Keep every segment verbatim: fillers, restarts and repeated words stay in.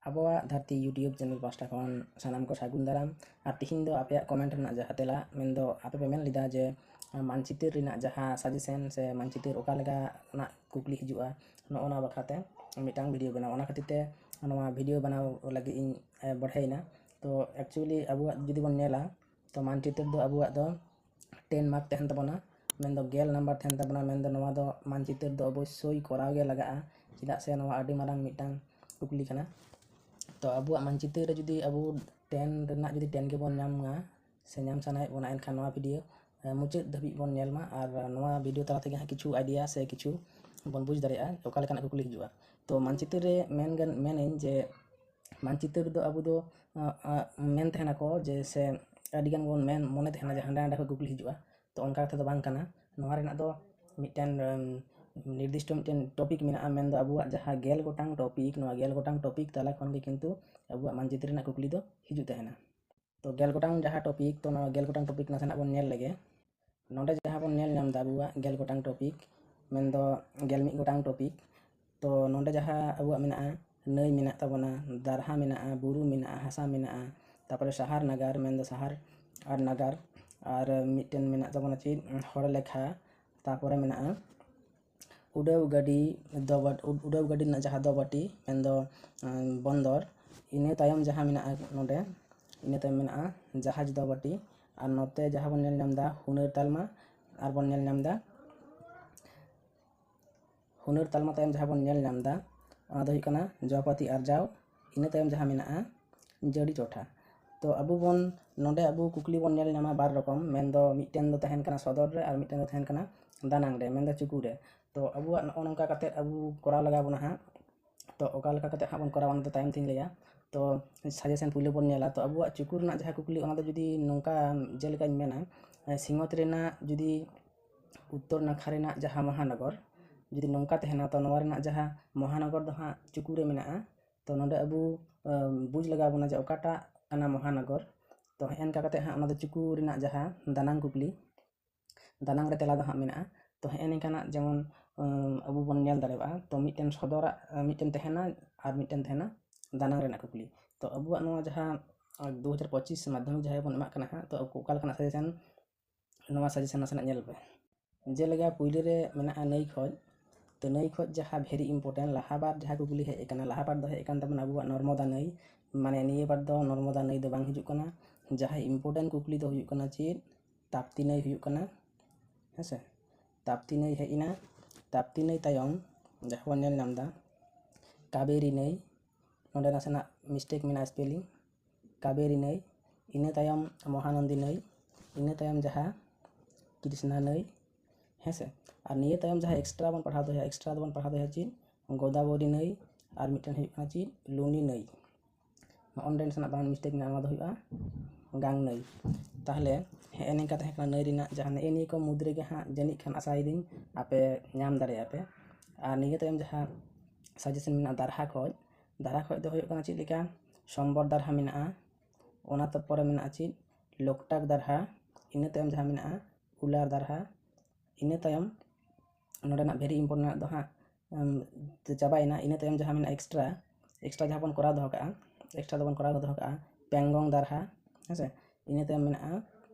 ᱟᱵᱚᱣᱟᱜ ᱫᱷᱟᱹᱨᱛᱤ YouTube channel ᱯᱟᱥᱴᱟ ᱠᱷᱚᱱ ᱥᱟᱱᱟᱢ ᱠᱚ ᱥᱟᱹᱜᱩᱱ ᱫᱟᱨᱟᱢ᱾ ᱟᱨ ᱛᱤᱦᱤᱧ ᱫᱚ ᱟᱯᱮᱭᱟᱜ ᱠᱚᱢᱮᱱᱴ ᱨᱮᱱᱟᱜ ᱡᱟᱦᱟᱸ ᱛᱮᱞᱟ, ᱢᱮᱱᱫᱚ ᱟᱯᱮ ᱯᱮ ᱢᱮᱱ ᱞᱮᱫᱟ ᱡᱮ ᱢᱟᱱᱪᱤᱛᱟᱹᱨ ᱨᱮᱱᱟᱜ ᱡᱟᱦᱟᱸ ᱥᱟᱡᱮᱥᱮᱱ ᱥᱮ ᱢᱟᱱᱪᱤᱛᱟᱹᱨ ᱚᱠᱟ ᱞᱮᱠᱟ ᱨᱮᱱᱟᱜ ᱠᱩᱠᱞᱤ ᱦᱤᱡᱩᱜᱼᱟ, ᱱᱚᱜᱼᱚ ᱱᱚᱣᱟ ᱵᱟᱠᱷᱨᱟᱛᱮ ᱢᱤᱫᱴᱟᱝ ᱵᱷᱤᱰᱤᱭᱳ ᱵᱮᱱᱟᱣ, ᱚᱱᱟ ᱠᱷᱟᱹᱛᱤᱨ ᱛᱮ ᱱᱚᱣᱟ ᱵᱷᱤᱰᱤᱭᱳ ᱵᱮᱱᱟᱣ ᱞᱟᱹᱜᱤᱫ ᱤᱧ ᱵᱟᱲᱦᱟᱭᱮᱱᱟ᱾ ᱛᱚ actually ᱟᱵᱚᱣᱟᱜ ᱡᱩᱫᱤ ᱵᱚᱱ ᱧᱮᱞᱟ, ᱛᱚ ᱢᱟᱱᱪᱤᱛᱟᱹᱨ ᱫᱚ ᱟᱵᱚᱣᱟᱜ ᱫᱚ ᱴᱮᱱ ᱢᱟᱨᱠ ᱛᱟᱦᱮᱱ ᱛᱟᱵᱚᱱᱟ, ᱢᱮᱱᱫᱚ ᱜᱮᱞ ᱱᱟᱢᱵᱟᱨ ᱛᱟᱦᱮᱱ ᱛᱟᱵᱚᱱᱟ᱾ ᱢᱮᱱᱫᱚ ᱱᱚᱣᱟ ᱫᱚ ᱢᱟᱱᱪᱤᱛᱟᱹᱨ ᱫᱚ ᱚᱵᱚᱥᱥᱳᱭ ᱠᱚᱨᱟᱣ ᱜᱮ ᱞᱟᱜᱟᱜᱼᱟ, ᱪᱮᱫᱟᱜ ᱥᱮ ᱱᱚᱣᱟ ᱟᱹᱰᱤ ᱢᱟᱨᱟᱝ ᱢᱤᱫᱴᱟᱝ ᱠᱩᱠᱞᱤ ᱠᱟᱱᱟ᱾ ᱛᱚ ᱟᱵᱚᱣᱟᱜ ᱢᱟᱱᱪᱤᱛᱟᱹᱨ ᱨᱮ ᱡᱩᱫᱤ ᱟᱵᱚ ᱴᱮᱱ ᱨᱮᱱᱟᱜ ᱡᱩᱫᱤ ᱴᱮᱱ ᱜᱮᱵᱚᱱ ᱧᱟᱢᱟ ᱥᱮ ᱧᱟᱢ ᱥᱟᱱᱟᱭᱮᱫ ᱵᱚᱱᱟ, ᱮᱱᱠᱷᱟᱱ ᱱᱚᱣᱟ ᱵᱷᱤᱰᱤᱭᱳ ᱢᱩᱪᱟᱹᱫ ᱫᱷᱟᱹᱵᱤᱡ ᱵᱚᱱ ᱧᱮᱞ ᱢᱟ᱾ ᱟᱨ ᱱᱚᱣᱟ ᱵᱷᱤᱰᱤᱭᱳ ᱛᱟᱞᱟ ᱛᱮᱜᱮ ᱦᱟᱸᱜ ᱠᱤᱪᱷᱩ ᱟᱭᱰᱤᱭᱟ ᱥᱮ ᱠᱤᱪᱷᱩ ᱵᱚᱱ ᱵᱩᱡᱽ ᱫᱟᱲᱮᱭᱟᱜᱼᱟ ᱚᱠᱟ ᱞᱮᱠᱟᱱᱟᱜ ᱠᱩᱠᱞᱤ ᱦᱤᱡᱩᱜᱼᱟ᱾ ᱛᱚ ᱢᱟᱱᱪᱤᱛᱟᱹᱨ ᱨᱮ ᱢᱮᱱ ᱜᱟᱱ ᱢᱮᱱᱟᱹᱧ ᱡᱮ ᱢᱟᱱᱪᱤᱛᱟᱹᱨ ᱫᱚ ᱟᱵᱚ ᱫᱚ ᱢᱮᱱ ᱛᱟᱦᱮᱱᱟᱠᱚ ᱡᱮ, ᱥᱮ ᱟᱹᱰᱤᱜᱟᱱ ᱵᱚᱱ ᱢᱮᱱ ᱢᱚᱱᱮ ᱛᱟᱦᱮᱱᱟ ᱡᱮ ᱦᱟᱸᱰᱮ ᱱᱟᱰᱮ ᱠᱷᱚᱱ ᱠᱩᱠᱞᱤ ᱦᱤᱡᱩᱜᱼᱟ᱾ ᱛᱚ ᱚᱱᱠᱟ ᱠᱟᱛᱷᱟ ᱫᱚ ᱵᱟᱝ ᱠᱟᱱᱟ᱾ ᱱᱚᱣᱟ ᱨᱮᱱᱟᱜ ᱫᱚ ᱢᱤᱫᱴᱮᱱ ᱱᱤᱨᱫᱤᱥᱴᱚ ᱢᱤᱫᱴᱮᱱ ᱴᱚᱯᱤᱠ ᱢᱮᱱᱟᱜᱼᱟ, ᱢᱮᱱᱫᱚ ᱟᱵᱚᱣᱟᱜ ᱡᱟᱦᱟᱸ ᱜᱮᱞ ᱜᱚᱴᱟᱝ ᱴᱚᱯᱤᱠ, ᱱᱚᱣᱟ ᱜᱮᱞ ᱜᱚᱴᱟᱝ ᱴᱚᱯᱤᱠ ᱛᱟᱞᱟ ᱠᱷᱚᱱ ᱜᱮ ᱠᱤᱱᱛᱩ ᱟᱵᱚᱣᱟᱜ ᱢᱟᱱᱪᱤᱛᱟᱹᱨ ᱨᱮᱱᱟᱜ ᱠᱩᱠᱞᱤ ᱫᱚ ᱦᱤᱡᱩᱜ ᱛᱟᱦᱮᱱᱟ᱾ ᱛᱚ ᱜᱮᱞ ᱜᱚᱴᱟᱝ ᱡᱟᱦᱟᱸ ᱴᱚᱯᱤᱠ, ᱛᱚ ᱱᱚᱣᱟ ᱜᱮᱞ ᱜᱚᱴᱟᱝ ᱴᱚᱯᱤᱠ ᱱᱟᱥᱮᱱᱟᱜ ᱵᱚᱱ ᱧᱮᱞ ᱞᱮᱜᱮ᱾ ᱱᱚᱰᱮ ᱡᱟᱦᱟᱸ ᱵᱚᱱ ᱧᱮᱞ ᱧᱟᱢ ᱮᱫᱟ ᱟᱵᱚᱣᱟᱜ ᱜᱮᱞ ᱜᱚᱴᱟᱝ ᱴᱚᱯᱤᱠ, ᱢᱮᱱᱫᱚ ᱜᱮᱞ ᱢᱤᱫ ᱜᱚᱴᱟᱝ ᱴᱚᱯᱤᱠ᱾ ᱛᱚ ᱱᱚᱰᱮ ᱡᱟᱦᱟᱸ ᱟᱵᱚᱣᱟᱜ ᱢᱮᱱᱟᱜᱼᱟ, ᱱᱟᱹᱭ ᱢᱮᱱᱟᱜ ᱛᱟᱵᱚᱱᱟ, ᱫᱟᱨᱦᱟ ᱢᱮᱱᱟᱜᱼᱟ, ᱵᱩᱨᱩ ᱢᱮᱱᱟᱜᱼᱟ, ᱦᱟᱥᱟ ᱢᱮᱱᱟᱜᱼᱟ, ᱛᱟᱨᱯᱚᱨᱮ ᱥᱟᱦᱟᱨ ᱱᱟᱜᱟᱨ, ᱢᱮᱱᱫᱚ ᱥᱟᱦᱟᱨ ᱟᱨ ᱱᱟᱜᱟᱨ, ᱟᱨ ᱢᱤᱫᱴᱮᱱ ᱢᱮᱱᱟᱜ ᱛᱟᱵᱚᱱᱟ ᱪᱮᱫ, ᱦᱚᱲ ᱞᱮᱠᱷᱟ, ᱛᱟᱨᱯᱚᱨᱮ ᱢᱮᱱᱟᱜᱼᱟ ᱩᱰᱟᱹᱣ ᱜᱟᱹᱰᱤ ᱫᱚᱵᱟᱴ-, ᱩᱰ-, ᱩᱰᱟᱹᱣ ᱜᱟᱹᱰᱤ ᱨᱮᱱᱟᱜ ᱡᱟᱦᱟᱸ ᱫᱚᱵᱟᱹᱴᱤ, ᱢᱮᱱᱫᱚ, ᱟᱸ, ᱵᱚᱱᱫᱚᱨ᱾ ᱤᱱᱟᱹ ᱛᱟᱭᱚᱢ ᱡᱟᱦᱟᱸ ᱢᱮᱱᱟᱜᱼᱟ ᱱᱚᱰᱮ, ᱤᱱᱟᱹ ᱛᱟᱭᱚᱢ ᱢᱮᱱᱟᱜᱼᱟ ᱡᱟᱦᱟᱡᱽ ᱫᱚᱵᱟᱹᱴᱤ᱾ ᱟᱨ ᱱᱚᱛᱮ ᱡᱟᱦᱟᱸ ᱵᱚᱱ ᱧᱮᱞ ᱧᱟᱢ ᱮᱫᱟ ᱦᱩᱱᱟᱹᱨ ᱛᱟᱞᱢᱟ, ᱟᱨ ᱵᱚᱱ ᱧᱮᱞ ᱧᱟᱢ ᱮᱫᱟ ᱦᱩᱱᱟᱹᱨ ᱛᱟᱞᱢᱟ ᱛᱟᱭᱚᱢ ᱡᱟᱦᱟᱸ ᱵᱚᱱ ᱧᱮᱞ ᱧᱟᱢ ᱮᱫᱟ, ᱚᱱᱟ ᱫᱚ ᱦᱩᱭᱩᱜ ᱠᱟᱱᱟ ᱡᱚᱯᱟᱹᱛᱤ ᱟᱨᱡᱟᱣ᱾ ᱤᱱᱟᱹ ᱛᱟᱭᱚᱢ ᱡᱟᱦᱟᱸ ᱢᱮᱱᱟᱜᱼᱟ ᱡᱟᱹᱲᱤ ᱪᱚᱴᱷᱟ᱾ ᱛᱚ ᱟᱵᱚ ᱵᱚᱱ, ᱱᱚᱰᱮ ᱟᱵᱚ ᱠᱩᱠᱞᱤ ᱵᱚᱱ ᱧᱮᱞ ᱧᱟᱢᱟ ᱵᱟᱨ ᱨᱚᱠᱚᱢ, ᱢᱮᱱᱫᱚ ᱢᱤᱫᱴᱮᱱ ᱫᱚ ᱛᱟᱦᱮᱱ ᱠᱟᱱᱟ ᱥᱚᱫᱚᱨ ᱨᱮ ᱟᱨ ᱢᱤᱫᱴᱮᱱ ᱫᱚ ᱛᱟᱦᱮᱱ ᱠᱟᱱᱟ ᱫᱟᱱᱟᱝ ᱨᱮ, ᱢᱮᱱᱫᱚ ᱪᱩᱠᱩ ᱨᱮ᱾ ᱛᱚ ᱟᱵᱚᱣᱟᱜ ᱱᱚᱜᱼᱚ ᱱᱚᱝᱠᱟ ᱠᱟᱛᱮᱫ ᱟᱵᱚ ᱠᱚᱨᱟᱣ ᱞᱟᱜᱟᱣ ᱵᱚᱱᱟ ᱦᱟᱸᱜ᱾ ᱛᱚ ᱚᱠᱟ ᱞᱮᱠᱟ ᱠᱟᱛᱮᱫ ᱦᱟᱸᱜ ᱵᱚᱱ ᱠᱚᱨᱟᱣᱟ, ᱚᱱᱟ ᱫᱚ ᱛᱟᱭᱚᱢ ᱛᱤᱧ ᱞᱟᱹᱭᱟ᱾ ᱛᱚ ᱥᱟᱡᱮᱥᱮᱱ ᱯᱩᱭᱞᱩ ᱵᱚᱱ ᱧᱮᱞᱟ᱾ ᱛᱚ ᱟᱵᱚᱣᱟᱜ ᱪᱩᱠᱩ ᱨᱮᱱᱟᱜ ᱡᱟᱦᱟᱸ ᱠᱩᱠᱞᱤ, ᱚᱱᱟ ᱫᱚ ᱡᱩᱫᱤ ᱱᱚᱝᱠᱟ ᱡᱮᱞᱮᱠᱟᱧ ᱢᱮᱱᱟ, ᱥᱤᱧᱚᱛ ᱨᱮᱱᱟᱜ ᱡᱩᱫᱤ ᱩᱛᱛᱚᱨ ᱱᱟᱠᱷᱟ ᱨᱮᱱᱟᱜ ᱡᱟᱦᱟᱸ ᱢᱚᱦᱟᱱᱚᱜᱚᱨ ᱡᱩᱫᱤ ᱱᱚᱝᱠᱟ ᱛᱟᱦᱮᱱᱟ, ᱛᱚ ᱱᱚᱣᱟ ᱨᱮᱱᱟᱜ ᱡᱟᱦᱟᱸ ᱢᱚᱦᱟᱱᱚᱜᱚᱨ ᱫᱚ ᱦᱟᱸᱜ ᱪᱩᱠᱩ ᱨᱮ ᱢᱮᱱᱟᱜᱼᱟ᱾ ᱛᱚ ᱱᱚᱰᱮ ᱟᱵᱚ, ᱟᱸ, ᱵᱩᱡᱽ ᱞᱟᱜᱟᱣ ᱵᱚᱱᱟ ᱡᱮ ᱚᱠᱟᱴᱟᱜ ᱠᱟᱱᱟ ᱢᱚᱦᱟᱱᱚᱜᱚᱨ᱾ ᱛᱚ ᱦᱮᱸ, ᱚᱱᱠᱟ ᱠᱟᱛᱮᱫ ᱦᱟᱸᱜ ᱚᱱᱟ ᱫᱚ ᱪᱩᱠᱩ ᱨᱮᱱᱟᱜ ᱡᱟᱦᱟᱸ ᱫᱟᱱᱟᱝ ᱠᱩᱠᱞᱤ, ᱫᱟᱱᱟᱝ ᱨᱮ ᱛᱮᱞᱟ ᱫᱚ ᱦᱟᱸᱜ ᱢᱮᱱᱟᱜᱼᱟ᱾ ᱛᱚ ᱦᱮᱸ, ᱱᱤᱝᱠᱟᱱᱟᱜ ᱡᱮᱢᱚᱱ, ᱟᱸ, ᱟᱵᱚ ᱵᱚᱱ ᱧᱮᱞ ᱫᱟᱲᱮᱭᱟᱜᱼᱟ᱾ ᱛᱚ ᱢᱤᱫᱴᱮᱱ ᱥᱚᱫᱚᱨᱟᱜ, ᱟᱸ, ᱢᱤᱫᱴᱮᱱ ᱛᱟᱦᱮᱱᱟ ᱟᱨ ᱢᱤᱫᱴᱮᱱ ᱛᱟᱦᱮᱱᱟ ᱫᱟᱱᱟᱝ ᱨᱮᱱᱟᱜ ᱠᱩᱠᱞᱤ᱾ ᱛᱚ ᱟᱵᱚᱣᱟᱜ ᱱᱚᱣᱟ ᱡᱟᱦᱟᱸ ᱫᱩ ᱦᱟᱡᱟᱨ ᱯᱚᱸᱪᱤᱥ ᱢᱟᱫᱽᱫᱷᱚᱢᱤᱠ ᱡᱟᱦᱟᱸᱭ ᱵᱚᱱ ᱮᱢᱟᱜ ᱠᱟᱱᱟ ᱦᱟᱸᱜ, ᱛᱚ ᱟᱵᱚ ᱚᱠᱟ ᱞᱮᱠᱟᱱᱟᱜ ᱥᱟᱡᱮᱥᱚᱱ, ᱱᱚᱣᱟ ᱥᱟᱡᱮᱥᱚᱱ ᱱᱟᱥᱮᱱᱟᱜ ᱧᱮᱞ ᱯᱮ᱾ ᱡᱮᱞᱮᱠᱟ ᱯᱩᱭᱞᱩ ᱨᱮ ᱢᱮᱱᱟᱜᱼᱟ ᱱᱟᱹᱭ ᱠᱷᱚᱡ᱾ ᱛᱚ ᱱᱟᱹᱭ ᱠᱷᱚᱡ ᱡᱟᱦᱟᱸ very important, ᱞᱟᱦᱟ ᱵᱟᱨ ᱡᱟᱦᱟᱸ ᱠᱩᱠᱞᱤ ᱦᱮᱡ ᱟᱠᱟᱱᱟ, ᱞᱟᱦᱟ ᱵᱟᱨ ᱫᱚ ᱦᱮᱡ ᱟᱠᱟᱱ ᱛᱟᱵᱚᱱᱟ ᱟᱵᱚᱣᱟᱜ ᱱᱚᱨᱢᱚᱫᱟ ᱱᱟᱹᱭ, ᱢᱟᱱᱮ ᱱᱤᱭᱟᱹ ᱵᱟᱨ ᱫᱚ ᱱᱚᱨᱢᱚᱫᱟ ᱱᱟᱹᱭ ᱫᱚ ᱵᱟᱝ ᱦᱤᱡᱩᱜ ᱠᱟᱱᱟ᱾ ᱡᱟᱦᱟᱸ important ᱠᱩᱠᱞᱤ ᱫᱚ ᱦᱩᱭᱩᱜ ᱠᱟᱱᱟ ᱪᱮᱫ? ᱛᱟᱯᱛᱤ ᱱᱟᱹᱭ ᱦᱩᱭᱩᱜ ᱠᱟᱱᱟ, ᱦᱮᱸ ᱥᱮ? ᱛᱟᱯᱛᱤ ᱱᱟᱹᱭ ᱦᱮᱡ ᱮᱱᱟ᱾ ᱛᱟᱯᱛᱤ ᱱᱟᱹᱭ ᱛᱟᱭᱚᱢ ᱡᱟᱦᱟᱸ ᱵᱚᱱ ᱧᱮᱞ ᱧᱟᱢ ᱮᱫᱟ ᱠᱟᱵᱮᱨᱤ ᱱᱟᱹᱭ, ᱱᱚᱰᱮ ᱱᱟᱥᱮᱱᱟᱜ mistake ᱢᱮᱱᱟᱜᱼᱟ spelling, ᱠᱟᱵᱮᱨᱤ ᱱᱟᱹᱭ, ᱤᱱᱟᱹ ᱛᱟᱭᱚᱢ ᱢᱚᱦᱟᱱᱚᱱᱫᱤ ᱱᱟᱹᱭ, ᱤᱱᱟᱹ ᱛᱟᱭᱚᱢ ᱡᱟᱦᱟᱸ ᱠᱨᱤᱥᱱᱟ ᱱᱟᱹᱭ, ᱦᱮᱸ ᱥᱮ? ᱟᱨ ᱱᱤᱭᱟᱹ ᱛᱟᱭᱚᱢ ᱡᱟᱦᱟᱸ extra ᱵᱚᱱ ᱯᱟᱲᱦᱟᱣ ᱫᱚᱦᱚᱭᱟ, extra ᱫᱚᱵᱚᱱ ᱯᱟᱲᱦᱟᱣ ᱫᱚᱦᱚᱭᱟ ᱪᱮᱫ? ᱜᱳᱫᱟᱵᱚᱨᱤ ᱱᱟᱹᱭ, ᱟᱨ ᱢᱤᱫᱴᱮᱱ ᱦᱩᱭᱩᱜ ᱠᱟᱱᱟ ᱪᱮᱫ? ᱞᱩᱱᱤ ᱱᱟᱹᱭ᱾ ᱱᱚᱜᱼᱚ ᱱᱚᱰᱮ ᱱᱟᱥᱮᱱᱟᱜ ᱵᱟᱝ mistake ᱢᱮᱱᱟᱜᱼᱟ, ᱱᱚᱣᱟ ᱫᱚ ᱦᱩᱭᱩᱜᱼᱟ ᱜᱟᱝ ᱱᱟᱹᱭ᱾ ᱛᱟᱦᱚᱞᱮ ᱦᱮᱸ ᱱᱤᱝᱠᱟ ᱛᱟᱦᱮᱸ ᱠᱟᱱᱟ ᱱᱟᱹᱭ ᱨᱮᱱᱟᱜ ᱡᱟᱦᱟᱸ ᱱᱮᱜᱼᱮ ᱱᱤᱭᱟᱹ ᱠᱚ ᱢᱩᱫᱽ ᱨᱮᱜᱮ ᱦᱟᱸᱜ ᱡᱟᱹᱱᱤᱡ ᱠᱷᱟᱱ ᱟᱥᱟᱭᱮᱫᱟᱹᱧ ᱟᱯᱮ ᱧᱟᱢ ᱫᱟᱲᱮᱭᱟᱜᱼᱟ ᱯᱮ᱾ ᱟᱨ ᱱᱤᱭᱟᱹ ᱛᱟᱭᱚᱢ ᱡᱟᱦᱟᱸ suggestion ᱢᱮᱱᱟᱜᱼᱟ ᱫᱟᱨᱦᱟ ᱠᱷᱚᱡ, ᱫᱟᱨᱦᱟ ᱠᱷᱚᱡ ᱫᱚ ᱦᱩᱭᱩᱜ ᱠᱟᱱᱟ ᱪᱮᱫ ᱞᱮᱠᱟ? ᱥᱚᱢᱵᱚᱨ ᱫᱟᱨᱦᱟ ᱢᱮᱱᱟᱜᱼᱟ, ᱚᱱᱟ ᱛᱟᱨᱯᱚᱨᱮ ᱢᱮᱱᱟᱜᱼᱟ ᱪᱮᱫ? ᱞᱳᱠᱴᱟᱠ ᱫᱟᱨᱦᱟ, ᱤᱱᱟᱹ ᱛᱟᱭᱚᱢ ᱡᱟᱦᱟᱸ ᱢᱮᱱᱟᱜᱼᱟ ᱩᱞᱟᱨ ᱫᱟᱨᱦᱟ, ᱤᱱᱟᱹ ᱛᱟᱭᱚᱢ ᱱᱚᱰᱮᱱᱟᱜ very important ᱫᱚ ᱦᱟᱸᱜ ᱪᱟᱵᱟᱭᱮᱱᱟ᱾ ᱤᱱᱟᱹ ᱛᱟᱭᱚᱢ ᱡᱟᱦᱟᱸ ᱢᱮᱱᱟᱜᱼᱟ extra, extra ᱡᱟᱦᱟᱸ ᱵᱚᱱ ᱠᱚᱨᱟᱣ ᱫᱚᱦᱚ ᱠᱟᱜᱼᱟ, extra ᱫᱚᱵᱚᱱ ᱠᱚᱨᱟᱣ ᱫᱚᱦᱚ ᱠᱟᱜᱼᱟ ᱯᱮᱝᱜᱚᱝ ᱫᱟᱨᱦᱟ, ᱦᱮᱸ ᱥᱮ? ᱤᱱᱟᱹ ᱛᱟᱭᱚᱢ ᱢᱮᱱᱟᱜᱼᱟ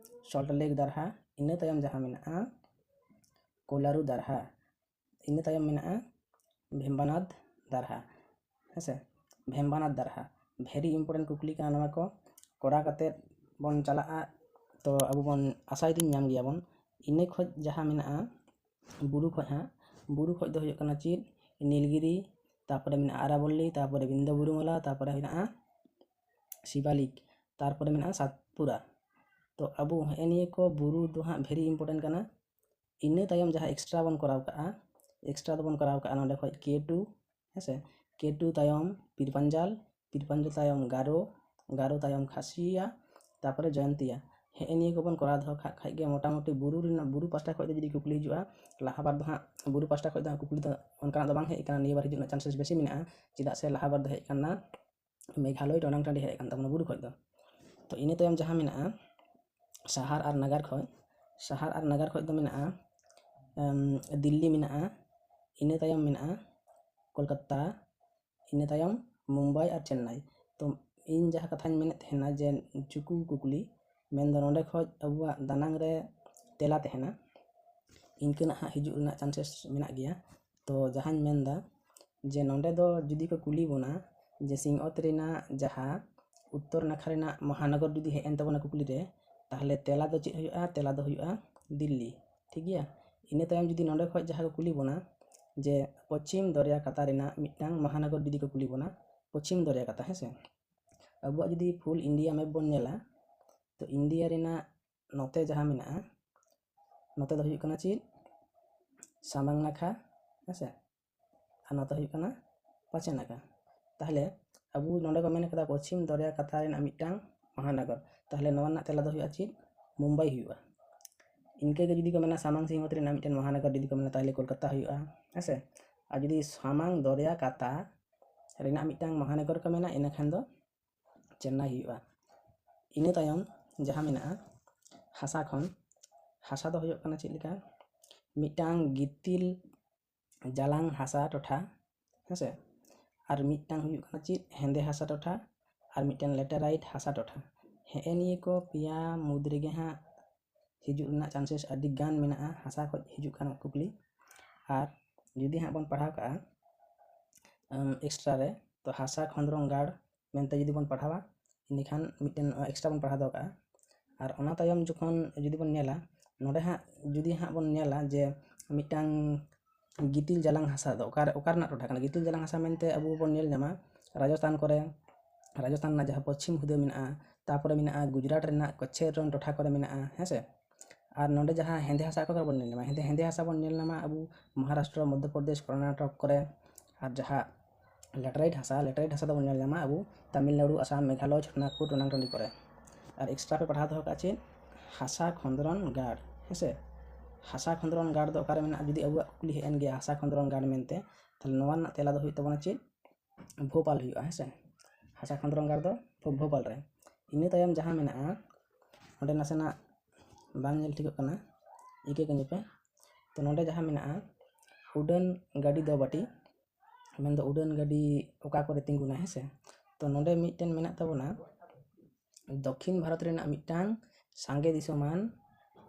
ᱥᱚᱞᱴ ᱞᱮᱠ ᱫᱟᱨᱦᱟ, ᱤᱱᱟᱹ ᱛᱟᱭᱚᱢ ᱡᱟᱦᱟᱸ ᱢᱮᱱᱟᱜᱼᱟ ᱠᱳᱞᱟᱨᱩ ᱫᱟᱨᱦᱟ, ᱤᱱᱟᱹ ᱛᱟᱭᱚᱢ ᱢᱮᱱᱟᱜᱼᱟ ᱵᱷᱮᱢᱵᱟᱱᱟᱫᱽ ᱫᱟᱨᱦᱟ, ᱦᱮᱸ ᱥᱮ? ᱵᱷᱮᱢᱵᱟᱱᱟᱫᱽ ᱫᱟᱨᱦᱟ, very important ᱠᱩᱠᱞᱤ ᱠᱟᱱᱟ ᱱᱚᱣᱟ ᱠᱚ᱾ ᱠᱚᱨᱟᱣ ᱠᱟᱛᱮᱫ ᱵᱚᱱ ᱪᱟᱞᱟᱜᱼᱟ, ᱛᱚ ᱟᱵᱚ ᱵᱚᱱ ᱟᱥᱟᱭᱮᱫᱟᱹᱧ ᱧᱟᱢ ᱜᱮᱭᱟᱵᱚᱱ᱾ ᱤᱱᱟᱹ ᱠᱷᱚᱡ ᱡᱟᱦᱟᱸ ᱢᱮᱱᱟᱜᱼᱟ ᱵᱩᱨᱩ ᱠᱷᱚᱡ ᱦᱟᱸᱜ, ᱵᱩᱨᱩ ᱠᱷᱚᱡ ᱫᱚ ᱦᱩᱭᱩᱜ ᱠᱟᱱᱟ ᱪᱮᱫ? ᱱᱤᱞᱜᱤᱨᱤ, ᱛᱟᱨᱯᱚᱨᱮ ᱢᱮᱱᱟᱜᱼᱟ ᱟᱨᱟᱵᱚᱞᱞᱤ, ᱛᱟᱨᱯᱚᱨᱮ ᱵᱤᱱᱫᱚ ᱵᱩᱨᱩᱢᱟᱞᱟ, ᱛᱟᱨᱯᱚᱨᱮ ᱢᱮᱱᱟᱜᱼᱟ ᱥᱤᱵᱟᱞᱤᱠ, ᱛᱟᱨᱯᱚᱨᱮ ᱢᱮᱱᱟᱜᱼᱟ ᱥᱟᱛᱯᱩᱨᱟ᱾ ᱛᱚ ᱟᱵᱚ ᱦᱮᱸ ᱱᱤᱭᱟᱹ ᱠᱚ ᱵᱩᱨᱩ ᱫᱚ ᱦᱟᱸᱜ very important ᱠᱟᱱᱟ᱾ ᱤᱱᱟᱹ ᱛᱟᱭᱚᱢ ᱡᱟᱦᱟᱸ extra ᱵᱚᱱ ᱠᱚᱨᱟᱣ ᱠᱟᱜᱼᱟ, extra ᱫᱚᱵᱚᱱ ᱠᱚᱨᱟᱣ ᱠᱟᱜᱼᱟ ᱱᱚᱰᱮ ᱠᱷᱚᱡ ᱠᱮ ᱴᱩ, ᱦᱮᱸ ᱥᱮ? ᱠᱮ ᱴᱩ ᱛᱟᱭᱚᱢ ᱯᱤᱨᱯᱟᱧᱡᱟᱞ, ᱯᱤᱨᱯᱟᱧᱡᱟᱞ ᱛᱟᱭᱚᱢ ᱜᱟᱨᱳ, ᱜᱟᱨᱳ ᱛᱟᱭᱚᱢ ᱠᱷᱟᱥᱤᱭᱟ, ᱛᱟᱨᱯᱚᱨᱮ ᱡᱚᱭᱚᱱᱛᱤᱭᱟ᱾ ᱦᱮᱸ ᱱᱤᱭᱟᱹ ᱠᱚᱵᱚᱱ ᱠᱚᱨᱟᱣ ᱫᱚᱦᱚ ᱠᱟᱜ ᱠᱷᱟᱡ ᱜᱮ ᱢᱚᱴᱟᱢᱩᱴᱤ ᱵᱩᱨᱩ ᱨᱮᱱᱟᱜ, ᱵᱩᱨᱩ ᱯᱟᱥᱴᱟ ᱠᱷᱚᱡ ᱫᱚ ᱡᱩᱫᱤ ᱠᱩᱠᱞᱤ ᱦᱤᱡᱩᱜᱼᱟ, ᱞᱟᱦᱟ ᱵᱟᱨ ᱫᱚ ᱦᱟᱸᱜ ᱵᱩᱨᱩ ᱯᱟᱥᱴᱟ ᱠᱷᱚᱡ ᱫᱚ ᱦᱟᱸᱜ ᱠᱩᱠᱞᱤ ᱫᱚ ᱚᱱᱠᱟᱱᱟᱜ ᱫᱚ ᱵᱟᱝ ᱦᱮᱡ ᱟᱠᱟᱱᱟ, ᱱᱤᱭᱟᱹ ᱵᱟᱨ ᱦᱤᱡᱩᱜ ᱨᱮᱱᱟᱜ chances ᱵᱮᱥᱤ ᱢᱮᱱᱟᱜᱼᱟ, ᱪᱮᱫᱟᱜ ᱥᱮ ᱞᱟᱦᱟ ᱵᱟᱨ ᱫᱚ ᱦᱮᱡ ᱟᱠᱟᱱᱟ ᱢᱮᱜᱷᱟᱞᱚᱭ ᱴᱚᱰᱟᱝ ᱴᱟᱺᱰᱤ ᱦᱮᱡ ᱟᱠᱟᱱ ᱛᱟᱵᱚᱱᱟ ᱵᱩᱨᱩ ᱠᱷᱚᱡ ᱫᱚ᱾ ᱛᱚ ᱤᱱᱟᱹ ᱛᱟᱭᱚᱢ ᱡᱟᱦᱟᱸ ᱢᱮᱱᱟᱜᱼᱟ ᱥᱟᱦᱟᱨ ᱟᱨ ᱱᱟᱜᱟᱨ ᱠᱷᱚᱡ, ᱥᱟᱦᱟᱨ ᱟᱨ ᱱᱟᱜᱟᱨ ᱠᱷᱚᱡ ᱫᱚ ᱢᱮᱱᱟᱜᱼᱟ ᱮᱢ, ᱫᱤᱞᱞᱤ ᱢᱮᱱᱟᱜᱼᱟ, ᱤᱱᱟᱹ ᱛᱟᱭᱚᱢ ᱢᱮᱱᱟᱜᱼᱟ ᱠᱳᱞᱠᱟᱛᱟ, ᱤᱱᱟᱹ ᱛᱟᱭᱚᱢ ᱢᱩᱢᱵᱟᱭ ᱟᱨ ᱪᱮᱱᱱᱟᱭ᱾ ᱛᱚ ᱤᱧ ᱡᱟᱦᱟᱸ ᱠᱟᱛᱷᱟᱧ ᱢᱮᱱᱮᱫ ᱛᱟᱦᱮᱱᱟ ᱡᱮ ᱪᱩᱠᱩ ᱠᱩᱠᱞᱤ, ᱢᱮᱱᱫᱚ ᱱᱚᱰᱮ ᱠᱷᱚᱱ ᱟᱵᱚᱣᱟᱜ ᱫᱟᱱᱟᱝ ᱨᱮ ᱛᱮᱞᱟ ᱛᱟᱦᱮᱱᱟ, ᱤᱱᱠᱟᱹᱱᱟᱜ ᱦᱟᱸᱜ ᱦᱤᱡᱩᱜ ᱨᱮᱱᱟᱜ ᱪᱟᱱᱥᱮᱥ ᱢᱮᱱᱟᱜ ᱜᱮᱭᱟ᱾ ᱛᱚ ᱡᱟᱦᱟᱸᱧ ᱢᱮᱱᱫᱟ ᱡᱮ ᱱᱚᱰᱮ ᱫᱚ ᱡᱩᱫᱤ ᱠᱚ ᱠᱩᱞᱤ ᱵᱚᱱᱟ ᱡᱮ ᱥᱤᱧᱚᱛ ᱨᱮᱱᱟᱜ ᱡᱟᱦᱟᱸ ᱩᱛᱛᱚᱨ ᱱᱟᱠᱷᱟ ᱨᱮᱱᱟᱜ ᱢᱚᱦᱟᱱᱚᱜᱚᱨ ᱡᱩᱫᱤ ᱦᱮᱡ ᱮᱱ ᱛᱟᱵᱚᱱᱟ ᱠᱩᱠᱞᱤ ᱨᱮ, ᱛᱟᱦᱚᱞᱮ ᱛᱮᱞᱟ ᱫᱚ ᱪᱮᱫ ᱦᱩᱭᱩᱜᱼᱟ? ᱛᱮᱞᱟ ᱫᱚ ᱦᱩᱭᱩᱜᱼᱟ ᱫᱤᱞᱞᱤ᱾ ᱴᱷᱤᱠ ᱜᱮᱭᱟ? ᱤᱱᱟᱹ ᱛᱟᱭᱚᱢ ᱡᱩᱫᱤ ᱱᱚᱰᱮ ᱠᱷᱚᱱ ᱡᱟᱦᱟᱸ ᱠᱚ ᱠᱩᱞᱤ ᱵᱚᱱᱟ ᱡᱮ ᱯᱚᱪᱷᱤᱢ ᱫᱚᱨᱭᱟ ᱠᱟᱛᱟ ᱨᱮᱱᱟᱜ ᱢᱤᱫᱴᱟᱝ ᱢᱚᱦᱟᱱᱚᱜᱚᱨ ᱡᱩᱫᱤ ᱠᱚ ᱠᱩᱞᱤ ᱵᱚᱱᱟ, ᱯᱚᱪᱷᱤᱢ ᱫᱚᱨᱭᱟ ᱠᱟᱛᱟ, ᱦᱮᱸ ᱥᱮ, ᱟᱵᱚᱣᱟᱜ ᱡᱩᱫᱤ ᱯᱷᱩᱞ ᱤᱱᱰᱤᱭᱟ ᱢᱮᱯ ᱵᱚᱱ ᱧᱮᱞᱟ, ᱛᱚ ᱤᱱᱰᱤᱭᱟ ᱨᱮᱱᱟᱜ ᱱᱚᱛᱮ ᱡᱟᱦᱟᱸ ᱢᱮᱱᱟᱜᱼᱟ, ᱱᱚᱛᱮ ᱫᱚ ᱦᱩᱭᱩᱜ ᱠᱟᱱᱟ ᱪᱮᱫ? ᱥᱟᱢᱟᱝ ᱱᱟᱠᱷᱟ, ᱦᱮᱸ ᱥᱮ, ᱟᱨ ᱱᱚᱛᱮ ᱦᱩᱭᱩᱜ ᱠᱟᱱᱟ ᱯᱟᱪᱮ ᱱᱟᱠᱷᱟ᱾ ᱛᱟᱦᱚᱞᱮ ᱟᱵᱚ ᱱᱚᱰᱮ ᱠᱚ ᱢᱮᱱ ᱠᱟᱫᱟ ᱯᱚᱪᱷᱤᱢ ᱫᱚᱨᱭᱟ ᱠᱟᱛᱟ ᱨᱮᱱᱟᱜ ᱢᱤᱫᱴᱟᱝ ᱢᱚᱦᱟᱱᱚᱜᱚᱨ, ᱛᱟᱦᱚᱞᱮ ᱱᱚᱣᱟ ᱨᱮᱱᱟᱜ ᱛᱮᱞᱟ ᱫᱚ ᱦᱩᱭᱩᱜᱼᱟ ᱪᱮᱫ? ᱢᱩᱢᱵᱟᱭ ᱦᱩᱭᱩᱜᱼᱟ᱾ ᱤᱱᱠᱟᱹ ᱜᱮ ᱡᱩᱫᱤ ᱠᱚ ᱢᱮᱱᱟ ᱥᱟᱢᱟᱝ ᱥᱤᱧᱚᱛ ᱨᱮᱱᱟᱜ ᱢᱤᱫᱴᱮᱱ ᱢᱚᱦᱟᱱᱚᱜᱚᱨ ᱡᱩᱫᱤ ᱠᱚ ᱢᱮᱱᱟ, ᱛᱟᱦᱚᱞᱮ ᱠᱳᱞᱠᱟᱛᱟ ᱦᱩᱭᱩᱜᱼᱟ, ᱦᱮᱸ ᱥᱮ᱾ ᱟᱨ ᱡᱩᱫᱤ ᱥᱟᱢᱟᱝ ᱫᱚᱨᱭᱟ ᱠᱟᱛᱟ ᱨᱮᱱᱟᱜ ᱢᱤᱫᱴᱟᱝ ᱢᱚᱦᱟᱱᱚᱜᱚᱨ ᱠᱚ ᱢᱮᱱᱟ, ᱤᱱᱟᱹ ᱠᱷᱟᱱ ᱫᱚ ᱪᱮᱱᱱᱟᱭ ᱦᱩᱭᱩᱜᱼᱟ᱾ ᱤᱱᱟᱹ ᱛᱟᱭᱚᱢ ᱡᱟᱦᱟᱸ ᱢᱮᱱᱟᱜᱼᱟ ᱦᱟᱥᱟ ᱠᱷᱚᱱ, ᱦᱟᱥᱟ ᱫᱚ ᱦᱩᱭᱩᱜ ᱠᱟᱱᱟ ᱪᱮᱫ ᱞᱮᱠᱟ? ᱢᱤᱫᱴᱟᱝ ᱜᱤᱛᱤᱞ ᱡᱟᱞᱟᱝ ᱦᱟᱥᱟ ᱴᱚᱴᱷᱟ, ᱦᱮᱸ ᱥᱮ, ᱟᱨ ᱢᱤᱫᱴᱟᱝ ᱦᱩᱭᱩᱜ ᱠᱟᱱᱟ ᱪᱮᱫ? ᱦᱮᱸᱫᱮ ᱦᱟᱥᱟ ᱴᱚᱴᱷᱟ, ᱟᱨ ᱢᱤᱫᱴᱟᱝ ᱞᱮᱴᱮᱨᱟᱭᱤᱴ ᱦᱟᱥᱟ ᱴᱚᱴᱷᱟ᱾ ᱦᱮᱸᱜᱼᱮ ᱱᱤᱭᱟᱹ ᱠᱚ ᱯᱮᱭᱟ ᱢᱩᱫᱽ ᱨᱮᱜᱮ ᱦᱟᱸᱜ ᱦᱤᱡᱩᱜ ᱨᱮᱱᱟᱜ ᱪᱟᱱᱥᱮᱥ ᱟᱹᱰᱤ ᱜᱟᱱ ᱢᱮᱱᱟᱜᱼᱟ ᱦᱟᱥᱟ ᱠᱷᱚᱱ ᱦᱤᱡᱩᱜ ᱠᱟᱱ ᱠᱩᱠᱞᱤ᱾ ᱟᱨ ᱡᱩᱫᱤ ᱦᱟᱸᱜ ᱵᱚᱱ ᱯᱟᱲᱦᱟᱣ ᱠᱟᱜᱼᱟ ᱮᱠᱥᱴᱨᱟ ᱨᱮ, ᱛᱚ ᱦᱟᱥᱟ ᱠᱷᱚᱸᱫᱽᱨᱚᱝ ᱜᱟᱲ ᱢᱮᱱᱛᱮ ᱡᱩᱫᱤ ᱵᱚᱱ ᱯᱟᱲᱦᱟᱣᱟ, ᱤᱱᱟᱹᱠᱷᱟᱱ ᱢᱤᱫᱴᱮᱱ ᱮᱠᱥᱴᱨᱟ ᱵᱚᱱ ᱯᱟᱲᱦᱟᱣ ᱫᱚᱦᱚ ᱠᱟᱜᱼᱟ᱾ ᱟᱨ ᱚᱱᱟ ᱛᱟᱭᱚᱢ ᱡᱚᱠᱷᱚᱱ ᱡᱩᱫᱤ ᱵᱚᱱ ᱧᱮᱞᱟ, ᱱᱚᱰᱮ ᱦᱟᱸᱜ ᱡᱩᱫᱤ ᱦᱟᱸᱜ ᱵᱚᱱ ᱧᱮᱞᱟ ᱡᱮ ᱢᱤᱫᱴᱟᱝ ᱜᱤᱛᱤᱞ ᱡᱟᱞᱟᱝ ᱦᱟᱥᱟ ᱫᱚ ᱚᱠᱟ, ᱚᱠᱟ ᱨᱮᱱᱟᱜ ᱴᱚᱴᱷᱟ ᱠᱟᱱᱟ? ᱜᱤᱛᱤᱞ ᱡᱟᱞᱟᱝ ᱦᱟᱥᱟ ᱢᱮᱱᱛᱮ ᱟᱵᱚ ᱵᱚᱱ ᱧᱮᱞ ᱧᱟᱢᱟ ᱨᱟᱡᱚᱥᱛᱷᱟᱱ ᱠᱚᱨᱮ, ᱨᱟᱡᱚᱥᱛᱷᱟᱱ ᱨᱮᱱᱟᱜ ᱡᱟᱦᱟᱸ ᱯᱚᱪᱷᱤᱢ ᱦᱩᱫᱟᱹ ᱢᱮᱱᱟᱜᱼᱟ, ᱛᱟᱯᱚᱨᱮ ᱢᱮᱱᱟᱜᱼᱟ ᱜᱩᱡᱽᱨᱟᱴ ᱨᱮᱱᱟᱜ ᱠᱚᱪᱷᱮᱨ ᱨᱚᱱ ᱴᱚᱴᱷᱟ ᱠᱚᱨᱮ ᱢᱮᱱᱟᱜᱼᱟ, ᱦᱮᱸ ᱥᱮ᱾ ᱟᱨ ᱱᱚᱰᱮ ᱡᱟᱦᱟᱸ ᱦᱮᱸᱫᱮ ᱦᱟᱥᱟ ᱚᱠᱟ ᱠᱚᱨᱮ ᱵᱚᱱ ᱧᱮᱞ ᱧᱟᱢᱟ? ᱦᱮᱸᱫᱮ, ᱦᱮᱸᱫᱮ ᱦᱟᱥᱟ ᱵᱚᱱ ᱧᱮᱞ ᱧᱟᱢᱟ ᱟᱵᱚ ᱢᱚᱦᱟᱨᱟᱥᱴᱨᱚ, ᱢᱚᱫᱽᱫᱷᱚ ᱯᱨᱚᱫᱮᱥ, ᱠᱚᱨᱱᱟᱴᱚᱠ ᱠᱚᱨᱮ᱾ ᱟᱨ ᱡᱟᱦᱟᱸ ᱞᱮᱴᱟᱨᱟᱭᱤᱴ ᱦᱟᱥᱟ, ᱞᱮᱴᱟᱨᱟᱭᱤᱴ ᱦᱟᱥᱟ ᱫᱚᱵᱚᱱ ᱧᱮᱞ ᱧᱟᱢᱟ ᱟᱵᱚ ᱛᱟᱢᱤᱞᱱᱟᱲᱩ, ᱟᱥᱟᱢ, ᱢᱮᱜᱷᱟᱞᱚᱭ, ᱪᱷᱳᱴᱳᱱᱟᱜᱽᱯᱩᱨ, ᱴᱚᱱᱟᱝ ᱴᱟᱺᱰᱤ ᱠᱚᱨᱮ᱾ ᱟᱨ ᱮᱠᱥᱴᱨᱟ ᱯᱮ ᱯᱟᱲᱦᱟᱣ ᱫᱚᱦᱚ ᱠᱟᱜᱼᱟ ᱪᱮᱫ? ᱦᱟᱥᱟ ᱠᱷᱚᱸᱫᱽᱨᱚᱱ ᱜᱟᱲ, ᱦᱮᱸ ᱥᱮ᱾ ᱦᱟᱥᱟ ᱠᱷᱚᱸᱫᱽᱨᱚᱱ ᱜᱟᱲ ᱫᱚ ᱚᱠᱟᱨᱮ ᱢᱮᱱᱟᱜᱼᱟ? ᱡᱩᱫᱤ ᱟᱵᱚᱣᱟᱜ ᱠᱩᱠᱞᱤ ᱦᱮᱡ ᱮᱱ ᱜᱮᱭᱟ ᱦᱟᱥᱟ ᱠᱷᱚᱸᱫᱽᱨᱚᱱ ᱜᱟᱲ ᱢᱮᱱᱛᱮ, ᱛᱟᱦᱞᱮ ᱱᱚᱣᱟ ᱨᱮᱱᱟᱜ ᱛᱮᱞᱟ ᱫᱚ ᱦᱩᱭᱩᱜ ᱛᱟᱵᱚᱱᱟ ᱪᱮᱫ? ᱵᱷᱳᱯᱟᱞ ᱦᱩᱭᱩᱜᱼᱟ, ᱦᱮᱸ ᱥᱮ᱾ ᱦᱟᱥᱟ ᱠᱷᱚᱸᱫᱽᱨᱚᱱ ᱜᱟᱲ ᱫᱚ ᱵᱷᱳ-, ᱵᱷᱳᱯᱟᱞ ᱨᱮ᱾ ᱤᱱᱟᱹ ᱛᱟᱭᱚᱢ ᱡᱟᱦᱟᱸ ᱢᱮᱱᱟᱜᱼᱟ, ᱚᱸᱰᱮ ᱱᱟᱥᱮᱱᱟᱜ ᱵᱟᱝ ᱧᱮᱞ ᱴᱷᱤᱠᱚᱜ ᱠᱟᱱᱟ, ᱤᱠᱟᱹ ᱠᱟᱹᱧ ᱯᱮ᱾ ᱛᱚ ᱱᱚᱰᱮ ᱡᱟᱦᱟᱸ ᱢᱮᱱᱟᱜᱼᱟ ᱩᱰᱟᱹᱱ ᱜᱟᱹᱰᱤ ᱫᱚ ᱵᱟᱹᱴᱤ, ᱢᱮᱱᱫᱚ ᱩᱰᱟᱹᱱ ᱜᱟᱹᱰᱤ ᱚᱠᱟ ᱠᱚᱨᱮ ᱛᱤᱸᱜᱩᱱᱟ, ᱦᱮᱸ ᱥᱮ? ᱛᱚ ᱱᱚᱰᱮ ᱢᱤᱫᱴᱮᱱ ᱢᱮᱱᱟᱜ ᱛᱟᱵᱚᱱᱟ ᱫᱚᱠᱠᱷᱤᱱ ᱵᱷᱟᱨᱚᱛ ᱨᱮᱱᱟᱜ ᱢᱤᱫᱴᱟᱝ ᱥᱟᱸᱜᱮ ᱫᱤᱥᱚᱢᱟᱱ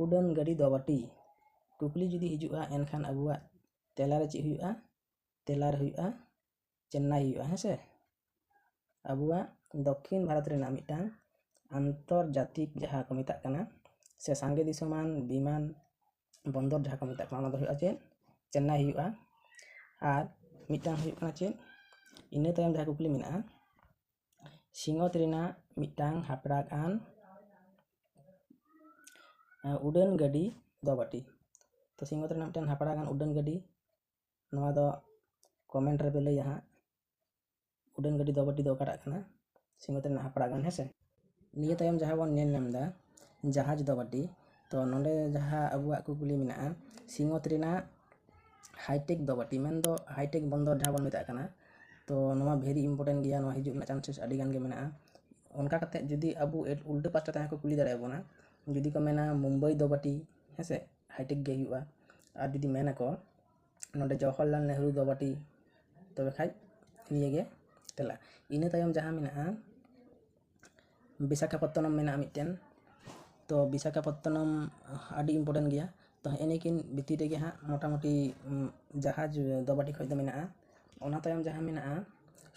ᱩᱰᱟᱹᱱ ᱜᱟᱹᱰᱤ ᱫᱚᱵᱟᱴᱤ᱾ ᱠᱩᱠᱞᱤ ᱡᱩᱫᱤ ᱦᱤᱡᱩᱜᱼᱟ, ᱮᱱᱠᱷᱟᱱ ᱟᱵᱚᱣᱟᱜ ᱛᱮᱞᱟ ᱨᱮ ᱪᱮᱫ ᱦᱩᱭᱩᱜᱼᱟ? ᱛᱮᱞᱟ ᱨᱮ ᱦᱩᱭᱩᱜᱼᱟ ᱪᱮᱱᱱᱟᱭ ᱦᱩᱭᱩᱜᱼᱟ, ᱦᱮᱸ ᱥᱮ? ᱟᱵᱚᱣᱟᱜ ᱫᱚᱠᱠᱷᱤᱱ ᱵᱷᱟᱨᱚᱛ ᱨᱮᱱᱟᱜ ᱢᱤᱫᱴᱟᱝ ᱟᱱᱛᱚᱨᱡᱟᱛᱤᱠ ᱡᱟᱦᱟᱸ ᱠᱚ ᱢᱮᱛᱟᱜ ᱠᱟᱱᱟ, ᱥᱮ ᱥᱟᱸᱜᱮ ᱫᱤᱥᱚᱢᱟᱱ ᱵᱤᱢᱟᱱ ᱵᱚᱱᱫᱚᱨ ᱡᱟᱦᱟᱸ ᱠᱚ ᱢᱮᱛᱟᱜ ᱠᱟᱱᱟ, ᱚᱱᱟ ᱫᱚ ᱦᱩᱭᱩᱜᱼᱟ ᱪᱮᱫ? ᱪᱮᱱᱱᱟᱭ ᱦᱩᱭᱩᱜᱼᱟ᱾ ᱟᱨ ᱢᱤᱫᱴᱟᱝ ᱦᱩᱭᱩᱜ ᱠᱟᱱᱟ ᱪᱮᱫ? ᱤᱱᱟᱹ ᱛᱟᱭᱚᱢ ᱡᱟᱦᱟᱸ ᱠᱩᱠᱞᱤ ᱢᱮᱱᱟᱜᱼᱟ, ᱥᱤᱧᱚᱛ ᱨᱮᱱᱟᱜ ᱢᱤᱫᱴᱟᱝ ᱦᱟᱯᱲᱟᱜ ᱟᱱ, ᱮ, ᱩᱰᱟᱹᱱ ᱜᱟᱹᱰᱤ ᱫᱚᱵᱟᱴᱤ᱾ ᱛᱚ ᱥᱤᱧᱚᱛ ᱨᱮᱱᱟᱜ ᱢᱤᱫᱴᱟᱝ ᱦᱟᱯᱲᱟᱜ ᱟᱱ ᱩᱰᱟᱹᱱ ᱜᱟᱹᱰᱤ, ᱱᱚᱣᱟ ᱫᱚ ᱠᱚᱢᱮᱱᱴ ᱨᱮᱯᱮ ᱞᱟᱹᱭᱟ ᱦᱟᱸᱜ, ᱩᱰᱟᱹᱱ ᱜᱟᱹᱰᱤ ᱫᱚᱵᱟᱴᱤ ᱫᱚ ᱚᱠᱟᱴᱟᱜ ᱠᱟᱱᱟ? ᱥᱤᱧᱚᱛ ᱨᱮᱱᱟᱜ ᱦᱟᱯᱲᱟᱜ ᱟᱱ, ᱦᱮᱸ ᱥᱮ? ᱱᱤᱭᱟᱹ ᱛᱟᱭᱚᱢ ᱡᱟᱦᱟᱸ ᱵᱚᱱ ᱧᱮᱞ ᱧᱟᱢ ᱮᱫᱟ, ᱡᱟᱦᱟᱡᱽ ᱫᱚᱵᱟᱴᱤ, ᱛᱚ ᱱᱚᱰᱮ ᱡᱟᱦᱟᱸ ᱟᱵᱚᱣᱟᱜ ᱠᱩᱠᱞᱤ ᱢᱮᱱᱟᱜᱼᱟ, ᱥᱤᱧᱚᱛ ᱨᱮᱱᱟᱜ ᱦᱟᱭᱴᱮᱠ ᱫᱚᱵᱟᱴᱤ, ᱢᱮᱱᱫᱚ ᱦᱟᱭᱴᱮᱠ ᱵᱚᱱᱫᱚᱨ ᱡᱟᱦᱟᱸ ᱵᱚᱱ ᱢᱮᱛᱟᱜ ᱠᱟᱱᱟ, ᱛᱚ ᱱᱚᱣᱟ very important ᱜᱮᱭᱟ, ᱱᱚᱣᱟ ᱦᱤᱡᱩᱜ ᱨᱮᱱᱟᱜ chances ᱟᱹᱰᱤ ᱜᱟᱱ ᱜᱮ ᱢᱮᱱᱟᱜᱼᱟ᱾ ᱚᱱᱠᱟ ᱠᱟᱛᱮ ᱡᱩᱫᱤ ᱟᱵᱚ ᱮᱴ-, ᱩᱞᱴᱟᱹ ᱯᱟᱥᱴᱟ ᱛᱮᱦᱚᱸ ᱠᱚ ᱠᱩᱞᱤ ᱫᱟᱲᱮᱭᱟᱵᱚᱱᱟ, ᱡᱩᱫᱤ ᱠᱚ ᱢᱮᱱᱟ ᱢᱩᱢᱵᱟᱭ ᱫᱚᱵᱟᱴᱤ, ᱦᱮᱸ ᱥᱮ, ᱦᱟᱭᱴᱮᱠ ᱜᱮ ᱦᱩᱭᱩᱜᱼᱟ᱾ ᱟᱨ ᱡᱩᱫᱤ ᱢᱮᱱᱟᱠᱚ ᱱᱚᱰᱮ ᱡᱚᱣᱟᱦᱚᱨᱞᱟᱞ ᱱᱮᱦᱨᱩ ᱫᱚᱵᱟᱴᱤ, ᱛᱚᱵᱮ ᱠᱷᱟᱡ ᱱᱤᱭᱟᱹ ᱜᱮ ᱛᱮᱞᱟ᱾ ᱤᱱᱟᱹ ᱛᱟᱭᱚᱢ ᱡᱟᱦᱟᱸ ᱢᱮᱱᱟᱜᱼᱟ ᱵᱤᱥᱟᱠᱷᱟᱯᱚᱛᱛᱚᱱᱚᱢ ᱢᱮᱱᱟᱜᱼᱟ ᱢᱤᱫᱴᱮᱱ, ᱛᱚ ᱵᱤᱥᱟᱠᱷᱟᱯᱚᱛᱛᱚᱱᱚᱢ ᱟᱹᱰᱤ important ᱜᱮᱭᱟ᱾ ᱛᱚ ᱦᱮᱸ ᱱᱤᱭᱟᱹ ᱠᱤᱱ ᱵᱷᱤᱛᱤᱨ ᱨᱮᱜᱮ ᱦᱟᱸᱜ ᱢᱚᱴᱟᱢᱩᱴᱤ, ᱩᱢ, ᱡᱟᱦᱟᱡᱽ ᱫᱚᱵᱟᱴᱤ ᱠᱷᱚᱡ ᱫᱚ ᱢᱮᱱᱟᱜᱼᱟ᱾ ᱚᱱᱟ ᱛᱟᱭᱚᱢ ᱡᱟᱦᱟᱸ ᱢᱮᱱᱟᱜᱼᱟ,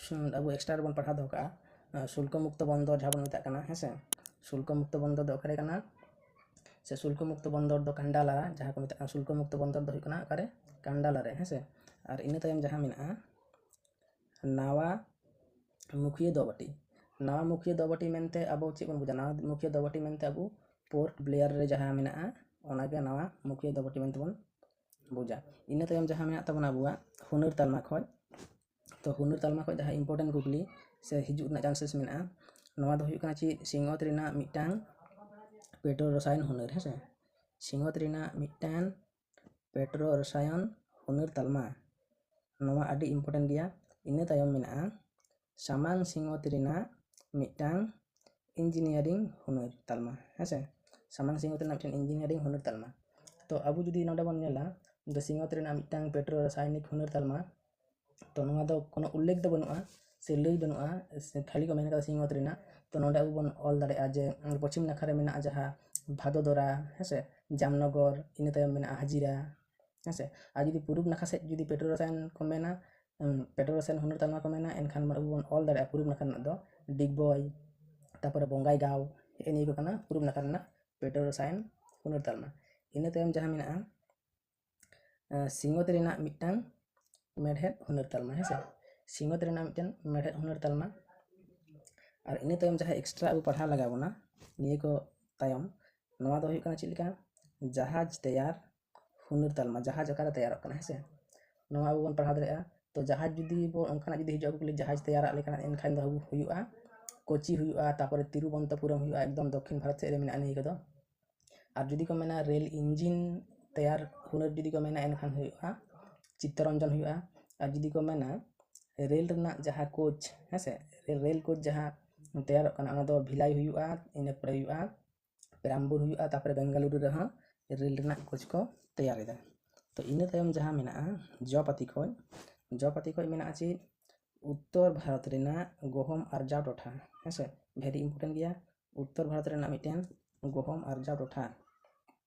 ᱥᱩ-, ᱟᱵᱚ extra ᱨᱮᱵᱚᱱ ᱯᱟᱲᱦᱟᱣ ᱫᱚᱦᱚ ᱠᱟᱜᱼᱟ, ᱟᱸ, ᱥᱩᱞᱠᱚ ᱢᱩᱠᱛᱚ ᱵᱚᱱᱫᱚᱨ ᱡᱟᱦᱟᱸ ᱵᱚᱱ ᱢᱮᱛᱟᱜ ᱠᱟᱱᱟ, ᱦᱮᱸ ᱥᱮ? ᱥᱩᱞᱠᱚ ᱢᱩᱠᱛᱚ ᱵᱚᱱᱫᱚᱨ ᱫᱚ ᱚᱠᱟᱨᱮ ᱠᱟᱱᱟ? ᱥᱮ ᱥᱩᱞᱠᱚ ᱢᱩᱠᱛᱚ ᱵᱚᱱᱫᱚᱨ ᱫᱚ ᱠᱟᱱᱰᱟᱞᱟ, ᱡᱟᱦᱟᱸ ᱠᱚ ᱢᱮᱛᱟᱜ ᱠᱟᱱᱟ ᱥᱩᱞᱠᱚ ᱢᱩᱠᱛᱚ ᱵᱚᱱᱫᱚᱨ ᱫᱚ ᱦᱩᱭᱩᱜ ᱠᱟᱱᱟ ᱚᱠᱟᱨᱮ? ᱠᱟᱱᱰᱟᱞᱟ ᱨᱮ, ᱦᱮᱸ ᱥᱮ? ᱟᱨ ᱤᱱᱟᱹ ᱛᱟᱭᱚᱢ ᱡᱟᱦᱟᱸ ᱢᱮᱱᱟᱜᱼᱟ ᱱᱟᱣᱟ ᱢᱩᱠᱷᱤᱭᱟᱹ ᱫᱚᱵᱟᱴᱤ᱾ ᱱᱟᱣᱟ ᱢᱩᱠᱷᱤᱭᱟᱹ ᱫᱚᱵᱟᱴᱤ ᱢᱮᱱᱛᱮ ᱟᱵᱚ ᱪᱮᱫ ᱵᱚᱱ ᱵᱩᱡᱟ? ᱱᱟᱣᱟ ᱢᱩᱠᱷᱤᱭᱟᱹ ᱫᱚᱵᱟᱴᱤ ᱢᱮᱱᱛᱮ ᱟᱵᱚ ᱯᱳᱨᱴ ᱵᱞᱮᱭᱟᱨ ᱨᱮ ᱡᱟᱦᱟᱸ ᱢᱮᱱᱟᱜᱼᱟ, ᱚᱱᱟᱜᱮ ᱱᱟᱣᱟ ᱢᱩᱠᱷᱤᱭᱟᱹ ᱫᱚᱵᱟᱴᱤ ᱢᱮᱱᱛᱮ ᱵᱚᱱ ᱵᱩᱡᱟ᱾ ᱤᱱᱟᱹ ᱛᱟᱭᱚᱢ ᱡᱟᱦᱟᱸ ᱢᱮᱱᱟᱜ ᱛᱟᱵᱚᱱᱟ ᱟᱵᱚᱣᱟᱜ ᱦᱩᱱᱟᱹᱨ ᱛᱟᱞᱢᱟ ᱠᱷᱚᱡ, ᱛᱚ ᱦᱩᱱᱟᱹᱨ ᱛᱟᱞᱢᱟ ᱠᱷᱚᱡ ᱡᱟᱦᱟᱸ important ᱠᱩᱠᱞᱤ ᱥᱮ ᱦᱤᱡᱩᱜ ᱨᱮᱱᱟᱜ chances ᱢᱮᱱᱟᱜᱼᱟ, ᱱᱚᱣᱟ ᱫᱚ ᱦᱩᱭᱩᱜ ᱠᱟᱱᱟ ᱪᱮᱫ? ᱥᱤᱧᱚᱛ ᱨᱮᱱᱟᱜ ᱢᱤᱫᱴᱟᱝ ᱯᱮᱴᱨᱳ ᱨᱚᱥᱟᱭᱚᱱ ᱦᱩᱱᱟᱹᱨ, ᱦᱮᱸ ᱥᱮ? ᱥᱤᱧᱚᱛ ᱨᱮᱱᱟᱜ ᱢᱤᱫᱴᱟᱝ ᱯᱮᱴᱨᱳ ᱨᱚᱥᱟᱭᱚᱱ ᱦᱩᱱᱟᱹᱨ ᱛᱟᱞᱢᱟ, ᱱᱚᱣᱟ ᱟᱹᱰᱤ important ᱜᱮᱭᱟ᱾ ᱤᱱᱟᱹ ᱛᱟᱭᱚᱢ ᱢᱮᱱᱟᱜᱼᱟ ᱥᱟᱢᱟᱝ ᱥᱤᱧᱚᱛ ᱨᱮᱱᱟᱜ ᱢᱤᱫᱴᱟᱝ engineering ᱦᱩᱱᱟᱹᱨ ᱛᱟᱞᱢᱟ, ᱦᱮᱸ ᱥᱮ? ᱥᱟᱢᱟᱝ ᱥᱤᱧᱚᱛ ᱨᱮᱱᱟᱜ ᱢᱤᱫᱴᱟᱝ engineering ᱦᱩᱱᱟᱹᱨ ᱛᱟᱞᱢᱟ᱾ ᱛᱚ ᱟᱵᱚ ᱡᱩᱫᱤ ᱱᱚᱰᱮ ᱵᱚᱱ ᱧᱮᱞᱟ, ᱫᱚ ᱥᱤᱧᱚᱛ ᱨᱮᱱᱟᱜ ᱢᱤᱫᱴᱟᱝ ᱯᱮᱴᱨᱳ ᱨᱟᱥᱟᱭᱚᱱᱤᱠ ᱦᱩᱱᱟᱹᱨ ᱛᱟᱞᱢᱟ, ᱛᱚ ᱱᱚᱣᱟ ᱫᱚ ᱠᱳᱱᱳ ᱩᱞᱞᱮᱠᱷ ᱫᱚ ᱵᱟᱹᱱᱩᱜᱼᱟ, ᱥᱮ ᱞᱟᱹᱭ ᱵᱟᱹᱱᱩᱜᱼᱟ, ᱥᱮ ᱠᱷᱟᱹᱞᱤ ᱠᱚ ᱢᱮᱱ ᱠᱟᱫᱟ ᱥᱤᱧᱚᱛ ᱨᱮᱱᱟᱜ᱾ ᱛᱚ ᱱᱚᱰᱮ ᱟᱵᱚ ᱵᱚᱱ ᱚᱞ ᱫᱟᱲᱮᱭᱟᱜᱼᱟ ᱡᱮ ᱯᱚᱪᱷᱤᱢ ᱱᱟᱠᱷᱟ ᱨᱮ ᱢᱮᱱᱟᱜᱼᱟ ᱡᱟᱦᱟᱸ ᱵᱷᱟᱫᱳᱫᱚᱨᱟ, ᱦᱮᱸ ᱥᱮ, ᱡᱟᱢᱱᱚᱜᱚᱨ, ᱤᱱᱟᱹ ᱛᱟᱭᱚᱢ ᱢᱮᱱᱟᱜᱼᱟ ᱦᱟᱡᱤᱨᱟ, ᱦᱮᱸ ᱥᱮ᱾ ᱟᱨ ᱡᱩᱫᱤ ᱯᱩᱨᱩᱵ ᱱᱟᱠᱷᱟ ᱥᱮᱫ ᱡᱩᱫᱤ ᱯᱮᱴᱨᱳ ᱨᱚᱥᱟᱭᱚᱱ ᱠᱚ ᱢᱮᱱᱟ, ᱩᱢ, ᱯᱮᱴᱨᱳ ᱨᱚᱥᱟᱭᱚᱱ ᱦᱩᱱᱟᱹᱨ ᱛᱟᱞᱢᱟ ᱠᱚ ᱢᱮᱱᱟ, ᱮᱱᱠᱷᱟᱱ ᱟᱵᱚ ᱵᱚᱱ ᱚᱞ ᱫᱟᱲᱮᱭᱟᱜᱼᱟ ᱯᱩᱨᱩᱵ ᱱᱟᱠᱷᱟ ᱨᱮᱱᱟᱜ ᱫᱚ ᱰᱤᱜᱽᱵᱚᱭ, ᱛᱟᱨᱯᱚᱨᱮ ᱵᱚᱸᱜᱟᱭᱜᱟᱸᱣ, ᱦᱮᱸ, ᱱᱤᱭᱟᱹ ᱠᱚ ᱠᱟᱱᱟ ᱯᱩᱨᱩᱵ ᱱᱟᱠᱷᱟ ᱨᱮᱱᱟᱜ ᱯᱮᱴᱨᱳ ᱨᱚᱥᱟᱭᱚᱱ ᱦᱩᱱᱟᱹᱨ ᱛᱟᱞᱢᱟ᱾ ᱤᱱᱟᱹ ᱛᱟᱭᱚᱢ ᱡᱟᱦᱟᱸ ᱢᱮᱱᱟᱜᱼᱟ, ᱟᱸ, ᱥᱤᱧᱚᱛ ᱨᱮᱱᱟᱜ ᱢᱤᱫᱴᱟᱝ ᱢᱮᱲᱦᱮᱫ ᱦᱩᱱᱟᱹᱨ ᱛᱟᱞᱢᱟ, ᱦᱮᱸ ᱥᱮ, ᱥᱤᱧᱚᱛ ᱨᱮᱱᱟᱜ ᱢᱤᱫᱴᱟᱝ ᱢᱮᱲᱦᱮᱫ ᱦᱩᱱᱟᱹᱨ ᱛᱟᱞᱢᱟ᱾ ᱟᱨ ᱤᱱᱟᱹ ᱛᱟᱭᱚᱢ ᱡᱟᱦᱟᱸ extra ᱟᱵᱚ ᱯᱟᱲᱦᱟᱣ ᱞᱟᱜᱟᱣ ᱵᱚᱱᱟ ᱱᱤᱭᱟᱹ ᱠᱚ ᱛᱟᱭᱚᱢ, ᱱᱚᱣᱟ ᱫᱚ ᱦᱩᱭᱩᱜ ᱠᱟᱱᱟ ᱪᱮᱫ ᱞᱮᱠᱟ, ᱡᱟᱦᱟᱡᱽ ᱛᱮᱭᱟᱨ ᱦᱩᱱᱟᱹᱨ ᱛᱟᱞᱢᱟ, ᱡᱟᱦᱟᱡᱽ ᱚᱠᱟᱨᱮ ᱛᱮᱭᱟᱨᱚᱜ ᱠᱟᱱᱟ, ᱦᱮᱸ ᱥᱮ, ᱱᱚᱣᱟ ᱟᱵᱚ ᱵᱚᱱ ᱯᱟᱲᱦᱟᱣ ᱫᱟᱲᱮᱭᱟᱜᱼᱟ᱾ ᱛᱚ ᱡᱟᱦᱟᱡᱽ ᱡᱩᱫᱤ ᱵᱚ ᱚᱱᱠᱟᱱᱟᱜ ᱡᱩᱫᱤ ᱦᱤᱡᱩᱜᱼᱟ ᱠᱩᱠᱞᱤ, ᱡᱟᱦᱟᱡᱽ ᱛᱮᱭᱟᱨᱟᱜ ᱞᱮᱠᱟᱱᱟᱜ, ᱮᱱᱠᱷᱟᱱ ᱫᱚ ᱟᱵᱚ ᱦᱩᱭᱩᱜᱼᱟ ᱠᱳᱪᱤ ᱦᱩᱭᱩᱜᱼᱟ, ᱛᱟᱨᱯᱚᱨᱮ ᱛᱤᱨᱩᱵᱚᱱᱛᱚᱯᱩᱨᱚᱢ ᱦᱩᱭᱩᱜᱼᱟ, ᱮᱠᱫᱚᱢ ᱫᱚᱠᱠᱷᱤᱱ ᱵᱷᱟᱨᱚᱛ ᱥᱮᱫ ᱨᱮ ᱢᱮᱱᱟᱜᱼᱟ ᱱᱤᱭᱟᱹ ᱠᱚᱫᱚ᱾ ᱟᱨ ᱡᱩᱫᱤ ᱠᱚ ᱢᱮᱱᱟ ᱨᱮᱞ ᱤᱧᱡᱤᱱ ᱛᱮᱭᱟᱨ ᱦᱩᱱᱟᱹᱨ ᱡᱩᱫᱤ ᱠᱚ ᱢᱮᱱᱟ, ᱮᱱᱠᱷᱟᱱ ᱦᱩᱭᱩᱜᱼᱟ ᱪᱤᱛᱛᱚᱨᱚᱧᱡᱚᱱ ᱦᱩᱭᱩᱜᱼᱟ᱾ ᱟᱨ ᱡᱩᱫᱤ ᱠᱚ ᱢᱮᱱᱟ ᱨᱮᱞ ᱨᱮᱱᱟᱜ ᱡᱟᱦᱟᱸ ᱠᱳᱪ, ᱦᱮᱸ ᱥᱮ, ᱨᱮᱞ, ᱨᱮᱞ ᱠᱳᱪ ᱡᱟᱦᱟᱸ ᱛᱮᱭᱟᱨᱚᱜ ᱠᱟᱱᱟ, ᱚᱱᱟ ᱫᱚ ᱵᱷᱤᱞᱟᱭ ᱦᱩᱭᱩᱜᱼᱟ, ᱤᱱᱟᱹ ᱯᱚᱨᱮ ᱦᱩᱭᱩᱜᱼᱟ ᱯᱮᱨᱟᱢᱵᱩᱨ ᱦᱩᱭᱩᱜᱼᱟ, ᱛᱟᱨᱯᱚᱨᱮ ᱵᱮᱝᱜᱟᱞᱩᱨᱩ ᱨᱮᱦᱚᱸ ᱨᱮᱞ ᱨᱮᱱᱟᱜ ᱠᱳᱪ ᱠᱚ ᱛᱮᱭᱟᱨ ᱮᱫᱟ᱾ ᱛᱚ ᱤᱱᱟᱹ ᱛᱟᱭᱚᱢ ᱡᱟᱦᱟᱸ ᱢᱮᱱᱟᱜᱼᱟ ᱡᱚᱯᱟᱛᱤ ᱠᱷᱚᱡ, ᱡᱚᱯᱟᱛᱤ ᱠᱷᱚᱡ ᱢᱮᱱᱟᱜᱼᱟ ᱪᱮᱫ, ᱩᱛᱛᱚᱨ ᱵᱷᱟᱨᱚᱛ ᱨᱮᱱᱟᱜ ᱜᱚᱦᱚᱢ ᱟᱨᱡᱟᱣ ᱴᱚᱴᱷᱟ, ᱦᱮᱸ ᱥᱮ, very important ᱜᱮᱭᱟ᱾ ᱩᱛᱛᱚᱨ ᱵᱷᱟᱨᱚᱛ ᱨᱮᱱᱟᱜ ᱢᱤᱫᱴᱮᱱ ᱜᱚᱦᱚᱢ ᱟᱨᱡᱟᱣ ᱴᱚᱴᱷᱟ᱾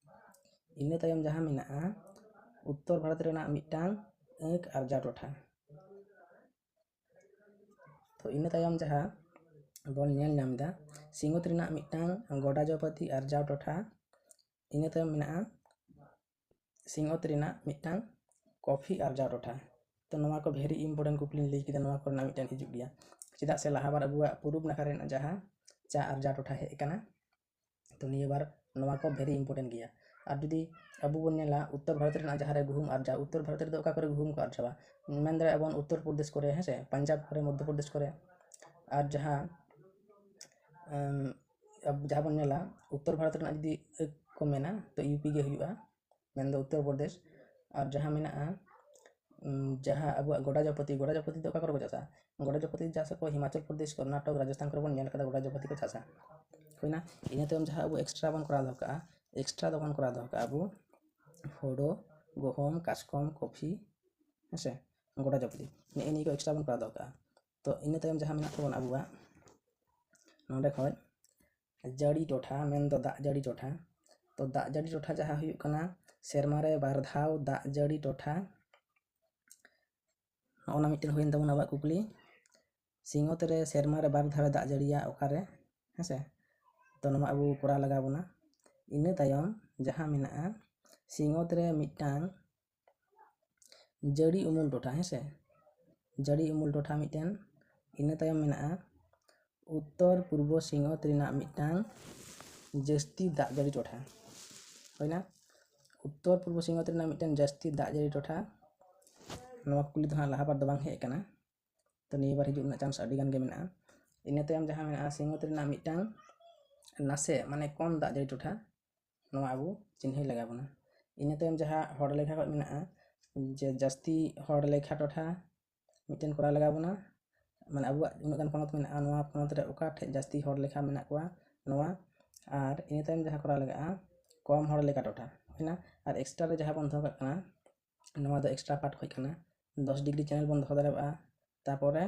ᱤᱱᱟᱹ ᱛᱟᱭᱚᱢ ᱡᱟᱦᱟᱸ ᱢᱮᱱᱟᱜᱼᱟ ᱩᱛᱛᱚᱨ ᱵᱷᱟᱨᱚᱛ ᱨᱮᱱᱟᱜ ᱢᱤᱫᱴᱟᱝ ᱟᱹᱠ ᱟᱨᱡᱟᱣ ᱴᱚᱴᱷᱟ᱾ ᱛᱚ ᱤᱱᱟᱹ ᱛᱟᱭᱚᱢ ᱡᱟᱦᱟᱸ ᱵᱚᱱ ᱧᱮᱞ ᱧᱟᱢ ᱮᱫᱟ, ᱥᱤᱧᱚᱛ ᱨᱮᱱᱟᱜ ᱢᱤᱫᱴᱟᱝ ᱜᱚᱰᱟ ᱡᱚᱯᱟᱛᱤ ᱟᱨᱡᱟᱣ ᱴᱚᱴᱷᱟ᱾ ᱤᱱᱟᱹ ᱛᱟᱭᱚᱢ ᱢᱮᱱᱟᱜᱼᱟ ᱥᱤᱧᱚᱛ ᱨᱮᱱᱟᱜ ᱢᱤᱫᱴᱟᱝ ᱠᱚᱯᱷᱤ ᱟᱨᱡᱟᱣ ᱴᱚᱴᱷᱟ᱾ ᱛᱚ ᱱᱚᱣᱟ ᱠᱚ very important ᱠᱩᱠᱞᱤᱧ ᱞᱟᱹᱭ ᱠᱮᱫᱟ, ᱱᱚᱣᱟ ᱠᱚᱨᱮᱱᱟᱜ ᱢᱤᱫᱴᱮᱱ ᱦᱤᱡᱩᱜ ᱜᱮᱭᱟ᱾ ᱪᱮᱫᱟᱜ ᱥᱮ ᱞᱟᱦᱟ ᱵᱟᱨ ᱟᱵᱚᱣᱟᱜ ᱯᱩᱨᱩᱵ ᱱᱟᱠᱷᱟ ᱨᱮᱱᱟᱜ ᱡᱟᱦᱟᱸ ᱪᱟ ᱟᱨᱡᱟᱣ ᱴᱚᱴᱷᱟ ᱦᱮᱡ ᱟᱠᱟᱱᱟ, ᱛᱚ ᱱᱤᱭᱟᱹ ᱵᱟᱨ ᱱᱚᱣᱟ ᱠᱚ very important ᱜᱮᱭᱟ᱾ ᱟᱨ ᱡᱩᱫᱤ ᱟᱵᱚ ᱵᱚᱱ ᱧᱮᱞᱟ ᱩᱛᱛᱚᱨ ᱵᱷᱟᱨᱚᱛ ᱨᱮᱱᱟᱜ ᱡᱟᱦᱟᱸ ᱨᱮ ᱜᱩᱦᱩᱢ ᱟᱨᱡᱟᱣ, ᱩᱛᱛᱚᱨ ᱵᱷᱟᱨᱚᱛ ᱨᱮᱫᱚ ᱚᱠᱟ ᱠᱚᱨᱮ ᱜᱩᱦᱩᱢ ᱠᱚ ᱟᱨᱡᱟᱣᱟ? ᱢᱮᱱ ᱫᱟᱲᱮᱭᱟᱜᱼᱟ ᱵᱚᱱ ᱩᱛᱛᱚᱨ ᱯᱨᱚᱫᱮᱥ ᱠᱚᱨᱮ, ᱦᱮᱸ ᱥᱮ, ᱯᱟᱧᱡᱟᱵᱽ ᱠᱚᱨᱮ, ᱢᱚᱫᱽᱫᱷᱚ ᱯᱨᱚᱫᱮᱥ ᱠᱚᱨᱮ᱾ ᱟᱨ ᱡᱟᱦᱟᱸ, ᱮᱢ, ᱟᱵ-, ᱡᱟᱦᱟᱸ ᱵᱚᱱ ᱧᱮᱞᱟ ᱩᱛᱛᱚᱨ ᱵᱷᱟᱨᱚᱛ ᱨᱮᱱᱟᱜ ᱡᱩᱫᱤ ᱟᱹᱠ ᱠᱚ ᱢᱮᱱᱟ, ᱛᱚ ᱤᱭᱩ ᱯᱤ ᱜᱮ ᱦᱩᱭᱩᱜᱼᱟ, ᱢᱮᱱᱫᱚ ᱩᱛᱛᱚᱨ ᱯᱨᱚᱫᱮᱥ᱾ ᱟᱨ ᱡᱟᱦᱟᱸ ᱢᱮᱱᱟᱜᱼᱟ, ᱩᱢ, ᱡᱟᱦᱟᱸ ᱟᱵᱚᱣᱟᱜ ᱜᱚᱰᱟ ᱡᱟᱹᱯᱟᱹᱛᱤ, ᱜᱚᱰᱟ ᱡᱟᱹᱯᱟᱹᱛᱤ ᱫᱚ ᱚᱠᱟ ᱠᱚᱨᱮ ᱠᱚ ᱪᱟᱥᱟ? ᱜᱚᱰᱟ ᱡᱟᱹᱯᱟᱹᱛᱤ ᱪᱟᱥ ᱟᱠᱚ ᱦᱤᱢᱟᱪᱚᱞ ᱯᱨᱚᱫᱮᱥ, ᱠᱚᱨᱱᱟᱴᱚᱠ, ᱨᱟᱡᱚᱥᱛᱷᱟᱱ ᱠᱚᱨᱮ ᱵᱚᱱ ᱧᱮᱞ ᱠᱟᱫᱟ ᱜᱚᱰᱟ ᱡᱟᱹᱯᱟᱹᱛᱤ ᱠᱚ ᱪᱟᱥᱟ᱾ ᱦᱩᱭᱱᱟ᱾ ᱤᱱᱟᱹ ᱛᱟᱭᱚᱢ ᱡᱟᱦᱟᱸ ᱟᱵᱚ extra ᱵᱚᱱ ᱠᱚᱨᱟᱣ ᱫᱚᱦᱚ ᱠᱟᱜᱼᱟ, extra ᱫᱚᱵᱚᱱ ᱠᱚᱨᱟᱣ ᱫᱚᱦᱚ ᱠᱟᱜᱼᱟ ᱟᱵᱚ ᱦᱳᱲᱳ, ᱜᱩᱦᱩᱢ, ᱠᱟᱥᱠᱚᱢ, ᱠᱚᱯᱷᱤ, ᱦᱮᱸ ᱥᱮ, ᱜᱚᱰᱟ ᱡᱟᱹᱯᱩᱫ, ᱱᱮᱜᱼᱮ ᱱᱤᱭᱟᱹ ᱠᱚ extra ᱵᱚᱱ ᱠᱚᱨᱟᱣ ᱫᱚᱦᱚ ᱠᱟᱜᱼᱟ᱾ ᱛᱚ ᱤᱱᱟᱹ ᱛᱟᱭᱚᱢ ᱡᱟᱦᱟᱸ ᱢᱮᱱᱟᱜ ᱛᱟᱵᱚᱱᱟ ᱟᱵᱚᱣᱟᱜ ᱱᱚᱰᱮ ᱠᱷᱚᱱ ᱡᱟᱹᱲᱤ ᱴᱚᱴᱷᱟ, ᱢᱮᱱᱫᱚ ᱫᱟᱜ ᱡᱟᱹᱲᱤ ᱴᱚᱴᱷᱟ᱾ ᱛᱚ ᱫᱟᱜ ᱡᱟᱹᱲᱤ ᱴᱚᱴᱷᱟ ᱡᱟᱦᱟᱸ ᱦᱩᱭᱩᱜ ᱠᱟᱱᱟ ᱥᱮᱨᱢᱟ ᱨᱮ ᱵᱟᱨ ᱫᱷᱟᱣ ᱫᱟᱜ ᱡᱟᱹᱲᱤ ᱴᱚᱴᱷᱟ, ᱱᱚᱜᱼᱚ ᱱᱟ ᱢᱤᱫᱴᱮᱱ ᱦᱩᱭᱮᱱ ᱛᱟᱵᱚᱱᱟ ᱟᱵᱚᱣᱟᱜ ᱠᱩᱠᱞᱤ᱾ ᱥᱤᱧᱚᱛ ᱨᱮ ᱥᱮᱨᱢᱟ ᱨᱮ ᱵᱟᱨ ᱫᱷᱟᱣᱮ ᱫᱟᱜ ᱡᱟᱹᱲᱤᱭᱟ ᱚᱠᱟᱨᱮ? ᱦᱮᱸ ᱥᱮ? ᱛᱚ ᱱᱚᱣᱟ ᱟᱵᱚ ᱠᱚᱨᱟᱣ ᱞᱟᱜᱟᱣ ᱵᱚᱱᱟ᱾ ᱤᱱᱟᱹ ᱛᱟᱭᱚᱢ ᱡᱟᱦᱟᱸ ᱢᱮᱱᱟᱜᱼᱟ ᱥᱤᱧᱚᱛ ᱨᱮ ᱢᱤᱫᱴᱟᱝ ᱡᱟᱹᱲᱤ ᱩᱢᱩᱞ ᱴᱚᱴᱷᱟ, ᱦᱮᱸ ᱥᱮ? ᱡᱟᱹᱲᱤ ᱩᱢᱩᱞ ᱴᱚᱴᱷᱟ ᱢᱤᱫᱴᱮᱱ᱾ ᱤᱱᱟᱹ ᱛᱟᱭᱚᱢ ᱢᱮᱱᱟᱜᱼᱟ ᱩᱛᱛᱚᱨ ᱯᱩᱨᱵᱚ ᱥᱤᱧᱚᱛ ᱨᱮᱱᱟᱜ ᱢᱤᱫᱴᱟᱝ ᱡᱟᱹᱥᱛᱤ ᱫᱟᱜ ᱡᱟᱹᱲᱤ ᱴᱚᱴᱷᱟ᱾ ᱦᱩᱭᱱᱟ? ᱩᱛᱛᱚᱨ ᱯᱩᱨᱵᱚ ᱥᱤᱧᱚᱛ ᱨᱮᱱᱟᱜ ᱢᱤᱫᱴᱮᱱ ᱡᱟᱹᱥᱛᱤ ᱫᱟᱜ ᱡᱟᱹᱲᱤ ᱴᱚᱴᱷᱟ᱾ ᱱᱚᱣᱟ ᱠᱩᱠᱞᱤ ᱫᱚ ᱦᱟᱸᱜ ᱞᱟᱦᱟ ᱵᱟᱨ ᱫᱚ ᱵᱟᱝ ᱦᱮᱡ ᱟᱠᱟᱱᱟ, ᱛᱚ ᱱᱤᱭᱟᱹ ᱵᱟᱨ ᱦᱤᱡᱩᱜ ᱨᱮᱱᱟᱜ chance ᱟᱹᱰᱤ ᱜᱟᱱ ᱜᱮ ᱢᱮᱱᱟᱜᱼᱟ᱾ ᱤᱱᱟᱹ ᱛᱟᱭᱚᱢ ᱡᱟᱦᱟᱸ ᱢᱮᱱᱟᱜᱼᱟ ᱥᱤᱧᱚᱛ ᱨᱮᱱᱟᱜ ᱢᱤᱫᱴᱟᱝ ᱱᱟᱥᱮ, ᱢᱟᱱᱮ ᱠᱚᱢ ᱫᱟᱜ ᱡᱟᱹᱲᱤ ᱴᱚᱴᱷᱟ, ᱱᱚᱣᱟ ᱟᱵᱚ ᱪᱤᱱᱦᱟᱹᱭ ᱞᱟᱜᱟᱣ ᱵᱚᱱᱟ᱾ ᱤᱱᱟᱹ ᱛᱟᱭᱚᱢ ᱡᱟᱦᱟᱸ ᱦᱚᱲ ᱞᱮᱠᱷᱟ ᱠᱷᱚᱱ ᱢᱮᱱᱟᱜᱼᱟ ᱡᱮ ᱡᱟᱹᱥᱛᱤ ᱦᱚᱲ ᱞᱮᱠᱷᱟ ᱴᱚᱴᱷᱟ ᱢᱤᱫᱴᱮᱱ ᱠᱚᱨᱟᱣ ᱞᱟᱜᱟᱣ ᱵᱚᱱᱟ, ᱢᱟᱱᱮ ᱟᱵᱚᱣᱟᱜ ᱩᱱᱟᱹᱜ ᱜᱟᱱ ᱯᱚᱱᱚᱛ ᱢᱮᱱᱟᱜᱼᱟ, ᱱᱚᱣᱟ ᱯᱚᱱᱚᱛ ᱨᱮ ᱚᱠᱟ ᱴᱷᱮᱡ ᱡᱟᱹᱥᱛᱤ ᱦᱚᱲ ᱞᱮᱠᱷᱟ ᱢᱮᱱᱟᱜ ᱠᱚᱣᱟ ᱱᱚᱣᱟ᱾ ᱟᱨ ᱤᱱᱟᱹ ᱛᱟᱭᱚᱢ ᱡᱟᱦᱟᱸ ᱠᱚᱨᱟᱣ ᱞᱟᱜᱟᱜᱼᱟ ᱠᱚᱢ ᱦᱚᱲ ᱞᱮᱠᱷᱟ ᱴᱚᱴᱷᱟ ᱦᱩᱭᱱᱟ᱾ ᱟᱨ extra ᱨᱮ ᱡᱟᱦᱟᱸ ᱵᱚᱱ ᱫᱚᱦᱚ ᱠᱟᱜ ᱠᱟᱱᱟ, ᱱᱚᱣᱟ ᱫᱚ extra part ᱦᱩᱭ ᱠᱟᱱᱟ᱾ ᱫᱚᱥ degree channel ᱵᱚᱱ ᱫᱚᱦᱚ ᱫᱟᱲᱮᱭᱟᱜᱼᱟ᱾ ᱛᱟᱯᱚᱨᱮ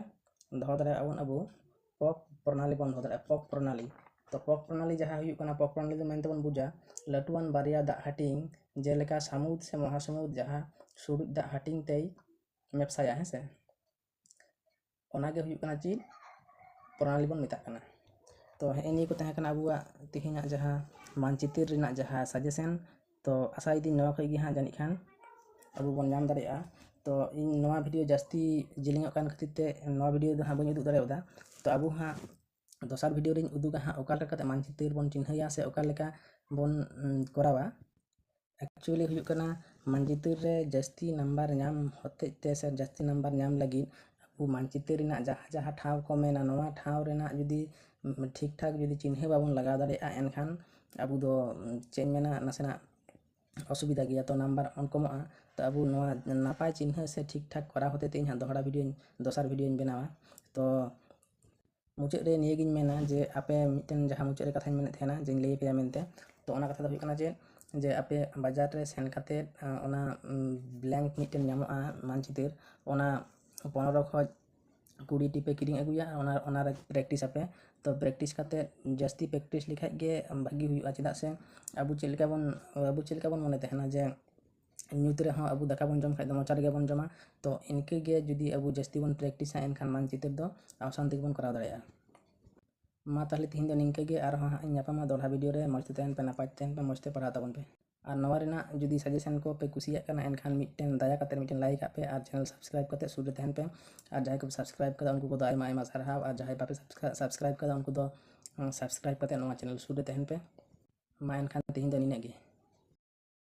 ᱫᱚᱦᱚ ᱫᱟᱲᱮᱭᱟᱜᱼᱟ ᱵᱚᱱ ᱟᱵᱚ ᱯᱚᱠ ᱯᱨᱚᱱᱟᱞᱤ ᱵᱚᱱ ᱫᱚᱦᱚ ᱫᱟᱲᱮᱭᱟᱜᱼᱟ, ᱯᱚᱠ ᱯᱨᱚᱱᱟᱞᱤ᱾ ᱛᱚ ᱯᱚᱠ ᱯᱨᱚᱱᱟᱞᱤ ᱡᱟᱦᱟᱸ ᱦᱩᱭᱩᱜ ᱠᱟᱱᱟ, ᱯᱚᱠ ᱯᱨᱚᱱᱟᱞᱤ ᱫᱚ ᱢᱮᱱᱛᱮ ᱵᱚᱱ ᱵᱩᱡᱟ ᱞᱟᱹᱴᱩᱣᱟᱱ ᱵᱟᱨᱭᱟ ᱫᱟᱜ ᱦᱟᱹᱴᱤᱧ, ᱡᱮᱞᱮᱠᱟ ᱥᱟᱹᱢᱩᱫ ᱥᱮ ᱢᱚᱦᱟᱥᱟᱹᱢᱩᱫ, ᱡᱟᱦᱟᱸ ᱥᱩᱲᱩᱡ ᱫᱟᱜ ᱦᱟᱹᱴᱤᱧ ᱛᱮᱭ ᱢᱮᱯᱥᱟᱭᱟ, ᱦᱮᱸ ᱥᱮ? ᱚᱱᱟᱜᱮ ᱦᱩᱭᱩᱜ ᱠᱟᱱᱟ ᱪᱮᱫ? ᱯᱨᱚᱱᱟᱞᱤ ᱵᱚᱱ ᱢᱮᱛᱟᱜ ᱠᱟᱱᱟ᱾ ᱛᱚ ᱦᱮᱸ, ᱱᱤᱭᱟᱹ ᱠᱚ ᱛᱟᱦᱮᱸ ᱠᱟᱱᱟ ᱟᱵᱚᱣᱟᱜ ᱛᱮᱦᱮᱧᱟᱜ ᱡᱟᱦᱟᱸ ᱢᱟᱱᱪᱤᱛᱟᱹᱨ ᱨᱮᱱᱟᱜ ᱡᱟᱦᱟᱸ suggestion᱾ ᱛᱚ ᱟᱥᱟᱭᱮᱫᱟᱹᱧ ᱱᱚᱣᱟ ᱠᱷᱚᱱ ᱜᱮ ᱦᱟᱸᱜ ᱡᱟᱹᱱᱤᱡ ᱠᱷᱟᱱ ᱟᱵᱚ ᱵᱚᱱ ᱧᱟᱢ ᱫᱟᱲᱮᱭᱟᱜᱼᱟ᱾ ᱛᱚ ᱤᱧ ᱱᱚᱣᱟ video ᱡᱟᱹᱥᱛᱤ ᱡᱮᱞᱮᱧᱚᱜ ᱠᱟᱱ ᱠᱷᱟᱹᱛᱤᱨ ᱛᱮ ᱱᱚᱣᱟ video ᱫᱚ ᱦᱟᱸᱜ ᱵᱟᱹᱧ ᱩᱫᱩᱜ ᱫᱟᱲᱮᱭᱟᱫᱟ᱾ ᱛᱚ ᱟᱵᱚ ᱦᱟᱸᱜ ᱫᱚᱥᱟᱨ video ᱨᱤᱧ ᱩᱫᱩᱜᱟ ᱦᱟᱸᱜ ᱚᱠᱟ ᱞᱮᱠᱟᱛᱮ ᱢᱟᱱᱪᱤᱛᱟᱹᱨ ᱵᱚᱱ ᱪᱤᱱᱦᱟᱹᱭᱟ ᱥᱮ ᱚᱠᱟ ᱞᱮᱠᱟ ᱵᱚᱱ, ᱩᱸ, ᱠᱚᱨᱟᱣᱟ᱾ Actually ᱦᱩᱭᱩᱜ ᱠᱟᱱᱟ ᱢᱟᱱᱪᱤᱛᱟᱹᱨ ᱨᱮ ᱡᱟᱹᱥᱛᱤ ᱱᱟᱢᱵᱟᱨ ᱧᱟᱢ ᱦᱚᱛᱮᱡ ᱛᱮ ᱥᱮ ᱡᱟᱹᱥᱛᱤ ᱱᱟᱢᱵᱟᱨ ᱧᱟᱢ ᱞᱟᱹᱜᱤᱫ ᱟᱵᱚ ᱢᱟᱱᱪᱤᱛᱟᱹᱨ ᱨᱮᱱᱟᱜ ᱡᱟᱦᱟᱸ ᱡᱟᱦᱟᱸ ᱴᱷᱟᱶ ᱠᱚ ᱢᱮᱱᱟ, ᱱᱚᱣᱟ ᱴᱷᱟᱶ ᱨᱮᱱᱟᱜ ᱡᱩᱫᱤ, ᱩᱸ, ᱴᱷᱤᱠ ᱴᱷᱟᱠ ᱡᱩᱫᱤ ᱪᱤᱱᱦᱟᱹ ᱵᱟᱵᱚᱱ ᱞᱟᱜᱟᱣ ᱫᱟᱲᱮᱭᱟᱜᱼᱟ, ᱮᱱᱠᱷᱟᱱ ᱟᱵᱚ ᱫᱚ, ᱩᱸ, ᱪᱮᱫ ᱤᱧ ᱢᱮᱱᱟ, ᱱᱟᱥᱮᱱᱟᱜ ᱚᱥᱩᱵᱤᱫᱷᱟ ᱜᱮᱭᱟ, ᱛᱚ ᱱᱟᱢᱵᱟᱨ ᱚᱱ ᱠᱚᱢᱚᱜᱼᱟ᱾ ᱛᱚ ᱟᱵᱚ ᱱᱚᱣᱟ ᱱᱟᱯᱟᱭ ᱪᱤᱱᱦᱟᱹ ᱥᱮ ᱴᱷᱤᱠ ᱴᱷᱟᱠ ᱠᱚᱨᱟᱣ ᱦᱚᱛᱮᱡ ᱛᱮ ᱤᱧ ᱦᱟᱸᱜ ᱫᱚᱦᱲᱟ videoᱧ, ᱫᱚᱥᱟᱨ videoᱧ ᱵᱮᱱᱟᱣᱟ᱾ ᱛᱚ ᱢᱩᱪᱟᱹᱫ ᱨᱮ ᱱᱤᱭᱟᱹᱜᱤᱧ ᱢᱮᱱᱟ ᱡᱮ ᱟᱯᱮ ᱢᱤᱫᱴᱮᱱ ᱡᱟᱦᱟᱸ ᱢᱩᱪᱟᱹᱫ ᱨᱮ ᱠᱟᱛᱷᱟᱧ ᱢᱮᱱᱮᱫ ᱛᱟᱦᱮᱱᱟ ᱡᱮᱧ ᱞᱟᱹᱭ ᱟᱯᱮᱭᱟ ᱢᱮᱱᱛᱮ, ᱛᱚ ᱚᱱᱟ ᱠᱟᱛᱷᱟ ᱫᱚ ᱦᱩᱭᱩᱜ ᱠᱟᱱᱟ ᱡᱮ ᱡᱮ ᱟᱯᱮ ᱵᱟᱡᱟᱨ ᱨᱮ ᱥᱮᱱ ᱠᱟᱛᱮᱫ ᱚᱱᱟ ᱵᱞᱮᱝᱠ ᱢᱤᱫᱴᱮᱱ ᱧᱟᱢᱚᱜᱼᱟ ᱢᱟᱱᱪᱤᱛᱟᱹᱨ, ᱚᱱᱟ ᱯᱚᱱᱨᱚ ᱠᱷᱚᱱ ᱠᱩᱲᱤ ᱴᱤ ᱯᱮ ᱠᱤᱨᱤᱧ ᱟᱹᱜᱩᱭᱟ, ᱚᱱᱟ ᱚᱱᱟᱨᱮ ᱯᱨᱮᱠᱴᱤᱥ ᱟᱯᱮ᱾ ᱛᱚ ᱯᱨᱮᱠᱴᱤᱥ ᱠᱟᱛᱮᱫ ᱡᱟᱹᱥᱛᱤ ᱯᱨᱮᱠᱴᱤᱥ ᱞᱮᱠᱷᱟᱡ ᱜᱮ ᱵᱷᱟᱹᱜᱤ ᱦᱩᱭᱩᱜᱼᱟ᱾ ᱪᱮᱫᱟᱜ ᱥᱮ ᱟᱵᱚ ᱪᱮᱫ ᱞᱮᱠᱟ ᱵᱚᱱ ᱟᱵᱚ ᱪᱮᱫ ᱞᱮᱠᱟ ᱵᱚᱱ ᱢᱚᱱᱮ ᱛᱟᱦᱮᱱᱟ ᱡᱮ ᱧᱩᱛ ᱨᱮᱦᱚᱸ ᱟᱵᱚ ᱫᱟᱠᱟ ᱵᱚᱱ ᱡᱚᱢ ᱠᱷᱟᱡ ᱫᱚ ᱢᱚᱪᱟ ᱨᱮᱜᱮ ᱵᱚᱱ ᱡᱚᱢᱟ᱾ ᱛᱚ ᱤᱱᱠᱟᱹ ᱜᱮ ᱡᱩᱫᱤ ᱟᱵᱚ ᱡᱟᱹᱥᱛᱤ ᱵᱚᱱ ᱯᱨᱮᱠᱴᱤᱥᱟ, ᱮᱱᱠᱷᱟᱱ ᱢᱟᱱᱪᱤᱛᱟᱹᱨ ᱫᱚ ᱟᱥᱟᱱ ᱛᱮᱜᱮ ᱵᱚᱱ ᱠᱚᱨᱟᱣ ᱫᱟᱲᱮᱭᱟᱜᱼᱟ᱾ ᱢᱟ ᱛᱟᱦᱚᱞᱮ ᱛᱤᱦᱤᱧ ᱫᱚ ᱱᱤᱝᱠᱟᱹ ᱜᱮ, ᱟᱨᱦᱚᱸ ᱦᱟᱸᱜ ᱤᱧ ᱧᱟᱯᱟᱢᱟ ᱫᱚᱦᱲᱟ ᱵᱷᱤᱰᱤᱭᱳ ᱨᱮ᱾ ᱢᱚᱡᱽ ᱛᱮ ᱛᱟᱦᱮᱱ ᱯᱮ, ᱱᱟᱯᱟᱭ ᱛᱮ ᱛᱟᱦᱮᱱ ᱯᱮ, ᱢᱚᱡᱽ ᱛᱮ ᱯᱟᱲᱦᱟᱣ ᱛᱟᱵᱚᱱ ᱯᱮ᱾ ᱟᱨ ᱱᱚᱣᱟ ᱨᱮᱱᱟᱜ ᱡᱩᱫᱤ ᱥᱟᱡᱮᱥᱚᱱ ᱠᱚ ᱯᱮ ᱠᱩᱥᱤᱭᱟᱜ ᱠᱟᱱᱟ, ᱮᱱᱠᱷᱟᱱ ᱢᱤᱫᱴᱮᱱ ᱫᱟᱭᱟ ᱠᱟᱛᱮ ᱢᱤᱫᱴᱮᱱ ᱞᱟᱭᱤᱠ ᱟᱜ ᱯᱮ ᱟᱨ ᱪᱮᱱᱮᱞ ᱥᱟᱵᱥᱠᱨᱟᱭᱤᱵ ᱠᱟᱛᱮ ᱥᱩᱨ ᱨᱮ ᱛᱟᱦᱮᱱ ᱯᱮ᱾ ᱟᱨ ᱡᱟᱦᱟᱸᱭ ᱠᱚ ᱥᱟᱵᱥᱠᱨᱟᱭᱤᱵ ᱠᱟᱫᱟ, ᱩᱱᱠᱩ ᱠᱚᱫᱚ ᱟᱭᱢᱟ ᱟᱭᱢᱟ ᱥᱟᱨᱦᱟᱣ, ᱟᱨ ᱡᱟᱦᱟᱸᱭ ᱵᱟᱯᱮ ᱥᱟᱵᱥᱠᱨᱟᱭᱤᱵ ᱠᱟᱫᱟ, ᱩᱱᱠᱩ ᱫᱚ ᱥᱟᱵᱥᱠᱨᱟᱭᱤᱵ ᱠᱟᱛᱮ ᱱᱚᱣᱟ ᱪᱮᱱᱮᱞ ᱥᱩᱨ ᱨᱮ ᱛᱟᱦᱮᱱ ᱯᱮ᱾ ᱢᱟ ᱮᱱᱠᱷᱟᱱ ᱛᱮᱦᱮᱧ ᱫᱚ ᱱᱤᱱᱟᱹᱜ ᱜᱮ᱾